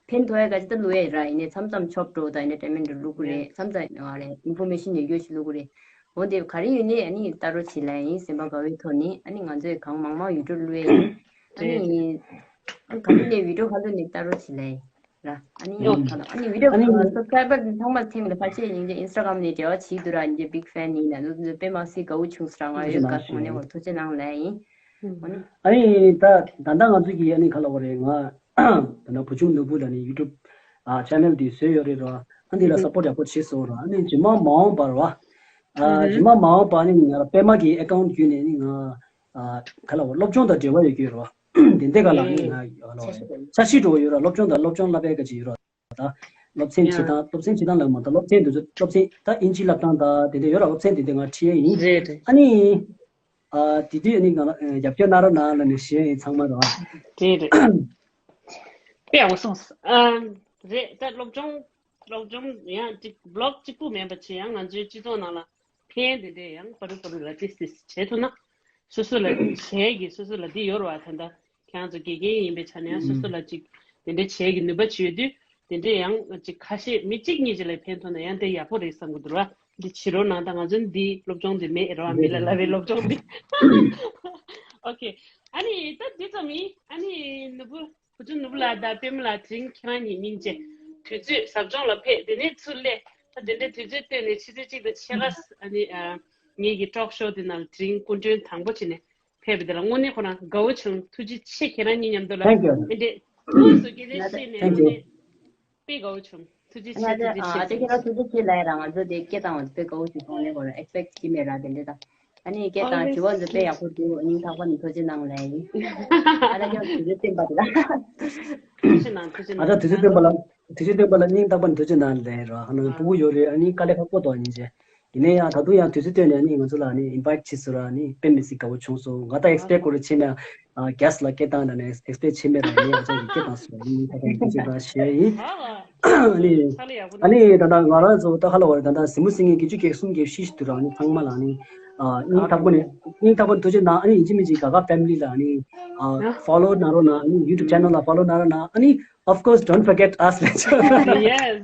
ཕན་ཐོགས་ཡ་ག་ཅིག་ད་བླུགས་ཡ་ཡིན་ར། ཡིན་ནའི་མཚམས་མཚམས་ཆོབ་འགྲོ་དང་entertainment འགྲོ་བླུགས་གི་རེད། མཚམས་མཚམས་ང་རེ་information ཡོད་རྒྱུ་ཞིག་བླུགས་གི་རེད། འོ་དེ་ག་རེ་ཡོད་ནའི་ཨ་ནི་ལྟ་རོགས་བྱེད་ལབ་ཡིན། སེམས་པ་དགའ་བའི་ཐོག་ནས་ཨ་ནི་ང་ཚོས་གང་མང་མང་video བླུགས་ཡ་ཡིན། ཨ་ནི་ག་རེ་ནས་video ག་ལོ་ནས་ལྟ་རོགས་བྱེད་ལབ་ཡིན་ར། ཨ་ནི་ཡོ་ག་ལ་ཨ་ནི་video ག་ལ་subscriber ཚང་མ་ཐེངས་ལ་ཁ་ཤས་ཡིན་གྱི་Instagram ནས་འབྲེལ་བ་བྱེད་འདུག་ར། ཡིན་གྱི་big fan ཡིན་ན་ནུ་ནུ་པད་མ་སི་དགའ་བོ་བྱུང་སོང་ར། ང་ཡོད་ག་སོང་ནས་འོ་ཐུགས་རྗེ་གནང་ལབ་ཡིན། ཨ་ནི་ད་ད་ལྟ་ང་ཚོ་གི་ཨ་ནི་ག་ལ་བ་རེད། ང་ད་ལྟ་བུ་ཆུང་ནོར་བུ་ལ་ནི་YouTube ཨ་channel དེ་བཟོས་ཡོད་རེད་ར། ཨ་འདི་ལ་support ཡག་པོ་བྱེད་སོང་ར། ཨ་ནི་རྗེས་མ་མ་འོངས་པར་བ། ཨ་རྗེས་མ་མ་འོངས་པར་ནི་ང་ར་པད་མ་གི་account བརྒྱུད་ནས་ནི་ང་ཨ་ག་ལ་བ་སློབ་སྦྱོང་དང་འབྲེལ་བ་ཡོད་ཀྱི་ཡོད་ར། དེ་འདྲ་ག་ལ་ནི་ང་ཨ་ལ་བ་འཆར་གཞི་འགྲོ་ཡོད་ར། སློབ་སྦྱོང་དང་སློབ་སྦྱོང་བསླབ་པའི་ག་ཅིག་ཡོད་ར། ད་སློབ་ཚན་བྱེད་སྟངས་སློབ་ཚན་བྱེད་སྟངས་ལ་མ་ད་སློབ་ཚན་དེ་ཚོ་སློབ་ཚན་ད་ཨིན་ཇི་བསླབ་སྟངས་ད་དེ་འདྲ་ཡོད་ར། སློབ་ཚན་དེ་འདྲ་ང་ཁྲིད་ཡས་ཡིན། རེད་རེད། ཨ་ནི་ཨ་དེ་དུས་ཨ་ནི་ང་ལ་ཨ་རྒྱབ་སྐྱོར་གནང་རོགས་གནང་ལབ་ནས་ཞུ་ཡས་ཡིན་ཚང་མ་ར། རེད་རེད། དཔེ་ཡག་པོ་གསུངས། ཨ་རེད། ད་སློབ་སྦྱོང་སློབ་སྦྱོང་ཡང་གཅིག་blog གཅིག་པུ་མིན་པ་བྱས་ཡང་ང་ཚོའི་སྤྱི་ཚོགས་ནང་ལ་ཕན་དེ་འདྲས་ཡང་བ་རུ་བ་རུ་ལ་ཏིས་ཏིས་བྱེད་ཐུབ་ན། སོ་སོ་ལ་བྱས་ཀྱི་སོ་སོ་ལ་འདི་ཡོད་རེད་བ། ད་ལྟ་ཁྱེད་རང་ཚོ་དགེ་རྒན་ཡིན་པའི་ཆ་ནས་ཡང་སོ་སོ་ལ་ཅིག་དེ་འདྲས་བྱས་ཀྱི་ནུས་པ་ཅིག་ཡོད་དུས་དེ་འདྲས་ཡང་ཅིག་ཁ་ཤས་མི་གཅིག་གཉིས་ཅིག་ལ་ཕན་ཐོགས་ན་ཡང་དེ་ཡག་པོ་རེད་བསམ་གི་འདུག་ར། འདི་བྱེད་རོགས་གནང་། ད་ང་ཚོ་འདི་སློབ་སྦྱོང་འདི་མེད་རེད་བ། མི་ལ་ལབ་པའི་སློབ་སྦྱོང་འདི། Okay. ཨ་ནི་ད་འདི་ཙམ་ཡིན། ཨ་ནི་ནོར་བུ་ བུ་ཆུང་ནོར་བུ་ལགས་དང་པད་མ་ལགས། དེ་རིང་ཁྱེད་རང་གཉིས་སྙིང་རྗེ། དུས་ཚོད་ཟབ་སྦྱོང་ལ་ཕེབས། དེ་ནས་ཚུར་སླེབས། ད་དེ་འདྲའི་དུས་ཚོད་བཏོན་ནས་ཆུ་ཚོད་གཅིག་དང་ཕྱེད་ཀ་ཨ་ནི་ཨ། ངེད་ཀྱི་ཊོག་ཤོ་དེ་ནང་དེ་རིང་སྐུ་མགྲོན་དང་པོ་བྱས་ནས་ཕེབས་པ་དེ་ལ་དངོས་གནས་ཁོ་རང་དགའ་བོ་བྱུང་། ཐུགས་རྗེ་ཆེ། ཁྱེད་རང་གཉིས་མཉམ་དུ་ལ། Thank you. དེ་འདྲའི་དངོས་སུ་སྐད་ཆ་བཤད་ནས། Thank you. དངོས་གནས་དཔེ་དགའ་བོ་བྱུང་། ཐུགས་རྗེ་ཆེ། ང་ཚོ་ཐུགས་རྗེ་ཨ་ཆེ། ཨ་ཅག་ཁྱེད་རང་ཐུགས་རྗེ་ཆེ་ལབ་ཡ་ར། ང་ཚོ་དེ་སྐད་བཏང་བ་དཔེ་དགའ་བོ་ཞིག་མཐོང་ནས་ཁོ་རང་ཨེག་སི་པེག་བྱེད་མེད་ར། དེ་འདྲ་དང་། ཨ་ནི་སྐད་བཏང་དྲི་བ་འདི་དཔེ་ཡག་པོ་འདུག་སྙིང་ཐག་པ་ནས་ཐུགས་རྗེ་གནང་ལབ་ཡིན། ཨ་ཅག་ཁྱེད་རང་དུས་ཚོད་བཏོན་པ་དེ་ལ། ཐུགས་རྗེ་གནང་། ཐུགས་རྗེ་ཨ་ཅག་དུས་ཚོད་བཏོན་པ་ལ། དུས་ཚོད་བཏོན་པ་ལ་སྙིང་ཐག་པ་ནས་ཐུགས་རྗེ་གནང་ལབ་ཡིན་ར། ཨ་ནི་ཕྲུ་གུ་ཡོད་རེད། ཨ་ནི་དཀའ་ལས་ཁག་པོ་འདུག་སྙིང་རྗེ། ཡིན་ན་ཡང་ད་དུང་ཡང་དུས་ཚོད་བཏོན་ནས་ཨ་ནི་ང་ཚོ་ལ་ཨ་ནི་ཨིན་ཝའིཊ་བྱས་སོང་ར། ཨ་ནི་དཔེ་མི་སྲིད་དགའ་བོ་བྱུང་སོང་། ང་ད་ཨེག་སི་པེག་ཁོ་རང་བྱས་མེད། ཨ་གེ་སི་ལ་སྐད་བཏང་ལབ་ནས་ཨེག་སི་པེག་བྱས་མེད་ར། ཡིན་ནའི་ཨ་ཅག་གིས་སྐད་བཏང་སོང་། ཨ་ནི་ད་ལྟ་ཐུགས་རྗེ་གནང་ཞུ་ཡ་ཡིན། ཨ་ནི་ཨ་ནི་ད་ལྟ་ང་རང་ཚོ་ད་ཧ་ལ་བ་རེད། ད་ལྟ་གཟིགས་མོ་གཟིགས་མཁན་བརྒྱད་ཅུ་གྱ་གསུམ་གྱ་བཞི་ཞིག་འདུག་ར། ཨ་ནི་ཚང་མ་ལ་ཨ་ནི་ཨ་སྙིང་ཐག་པ་ནས་སྙིང་ཐག་པ་ནས་ཐུགས་རྗེ་གནང་། ཨ་ནི་ཡིན་གཅིག་མིན་གཅིག་ག་ག་ཕེ་མི་ལི་ལ་ཨ་ནི་ཨ་ཧ། ཕོ་ལོ་གནང་རོགས་གནང་། ཨ་ནི་ཡུ་ཊུབ་ཆེ་ནལ་ལ་ཕོ་ལོ་གནང་རོགས་གནང་། ཨ་ནི། Of course, don't forget us. Yes.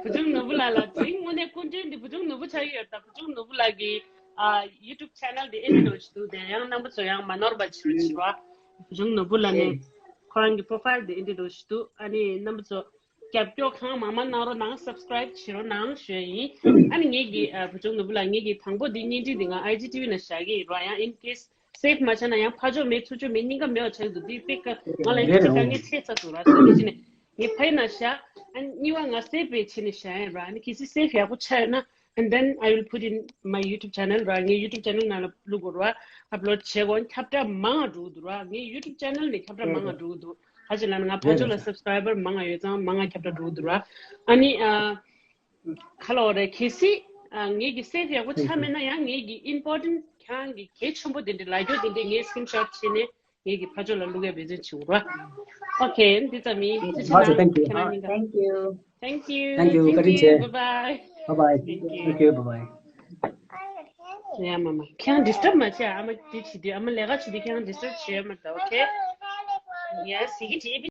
བུ་ཆུང་ནོར་བུ་ལགས་ལ་དེ་རིང་དངོས་གནས་སྐུ་མགྲོན་འདི་བུ་ཆུང་ནོར་བུ་ཆགས་ཀྱི་ཡོད། ད་བུ་ཆུང་ནོར་བུ་ལགས་ཀྱི་ཨ་ཡུ་ཊུབ་ཆེ་ནལ་འདི་ཨེ་འདྲ་འདྲ་བོ་ཞིག་འདུག་དེ་ཡང་རྣམ་པ་ཚོ་ཡང་མ་ནོར་བ་བྱེད་རོགས་བྱེད་རོགས། བུ་ཆུང་ནོར་བུ་ལགས་ནས་ཁོ་རང་གི་པོ་རོ་ཕའིལ་འདི་ཨེ་འདྲ་འདྲ་བོ་ཞིག་འདུག་ཨ་ནི་རྣམ་པ་ཚོ་རྒྱབ་སྐྱོར་གང་མང་མང་གནང་རོགས་གནང་། སབ་སི་ཀ་རའིབ་བྱེད་རོགས་གནང་ཞུ་ཡ་ཡིན། ཨ་ནི་ངེད་ཀྱི་ཨ་བུ་ཆུང་ནོར་བུ་ལགས་ངེད་ཀྱི་དང་པོ་འདི་བརྙན་འཕྲིན་འདི་ང་ཨའི་ཇི་ཊི་ཝི་ནང་བཞག་གི་ཡིན་རོགས། ཡང་in case སེབ་མ་བྱས་ན་ཡང་ཕར་ཕྱོགས་མེད་ཚུར་ཕྱོགས་མེད་གཉིས་ཀ་མེད་པ་ཆགས་འདུག་དེ་དཔེ་ཀ་ང་ལ་ཡིན་གཅིག་དཀའ་ངལ་འཕྲད་ཚར་འདུག་ར། སོ་ནི་ཅི་ནས་ངས་ཕ་ཡི་ན་བཞག་ཨ་གཉིས་པ་ང་སེབ་བྱས་ནས་བཞག་ཡིན་ར། ཨ་ནི་གལ་སྲིད་སེབ་ཡག་པོ་ཆགས་ཡོད་ན། And then I will put in my YouTube channel ར། ངའི་ཡུ་ཊུབ་ཆེ་ནལ་ནང་ལ་བླུག་དགོས་ར། ཨབ་ལོཌ་བྱེད་དགོས། ཁྱབ་བསྒྲགས་མང་ང་འགྲོ་གི་འདུག་ར། ངའི་ཡུ་ཊུབ་ཆེ་ནལ་ནས་ཁྱབ་བསྒྲགས་མང་ང་འགྲོ་གི་འདུག་ག་ཅི་ལབ་ན་ང་ཕར་ཕྱོགས་ལ་སབ་སི་ཀ་རའི་བར་མང་ང་ཡོད་ཙང་མང་ང་ཁྱབ་བསྒྲགས་འགྲོ་གི་འདུག་ར། ཨ་ནི་ཨ། ག་ལ་བ་རེད། གལ་སྲིད་ཨ་ངེད་ཀྱི་སེབ་ཡག་པོ་ཆགས་མེད་ན་ཡང་ངེད་ཀྱི་ཨིམ་པོར་ཊན་ཁྱེད་རང་གི་གལ་ཆེན་པོ་དེ་འདྲ་ལབ་རྒྱུ་དེ་འདྲ་ངས་སི་ཀི་རིན་ཤོཊ་བྱས་ནས་ངེད་ཀྱི་ཕར་ཕྱོགས་ལ་བླུག་ཡ་འབད་བརྩོན་བྱེད་དགོས་ར། ཨོ་ཁེ། འདི་ཙམ་ཡིན། ཐུགས་རྗེ་གནང་། ཁྱེད་རང་གཉིས་ཀ། Thank you. Thank you. Thank you. བཀའ་དྲིན་ཆེ། Bye bye. Bye bye. Thank you. Thank you. Bye bye. ཡ་མ་མ། ཁྱེད་རང་ཌིས་ཊབ་མ་བྱེད། ཨ་མ་འདི་བྱེད་དུས་ཨ་མ་ལས་ཀ་བྱེད་དུས་ཁྱེད་རང་ཌིས་ཊབ་བྱེད་མ་ད། ཨོ་ཁེ། ཡ་སི་ཀི་ཊི་བི།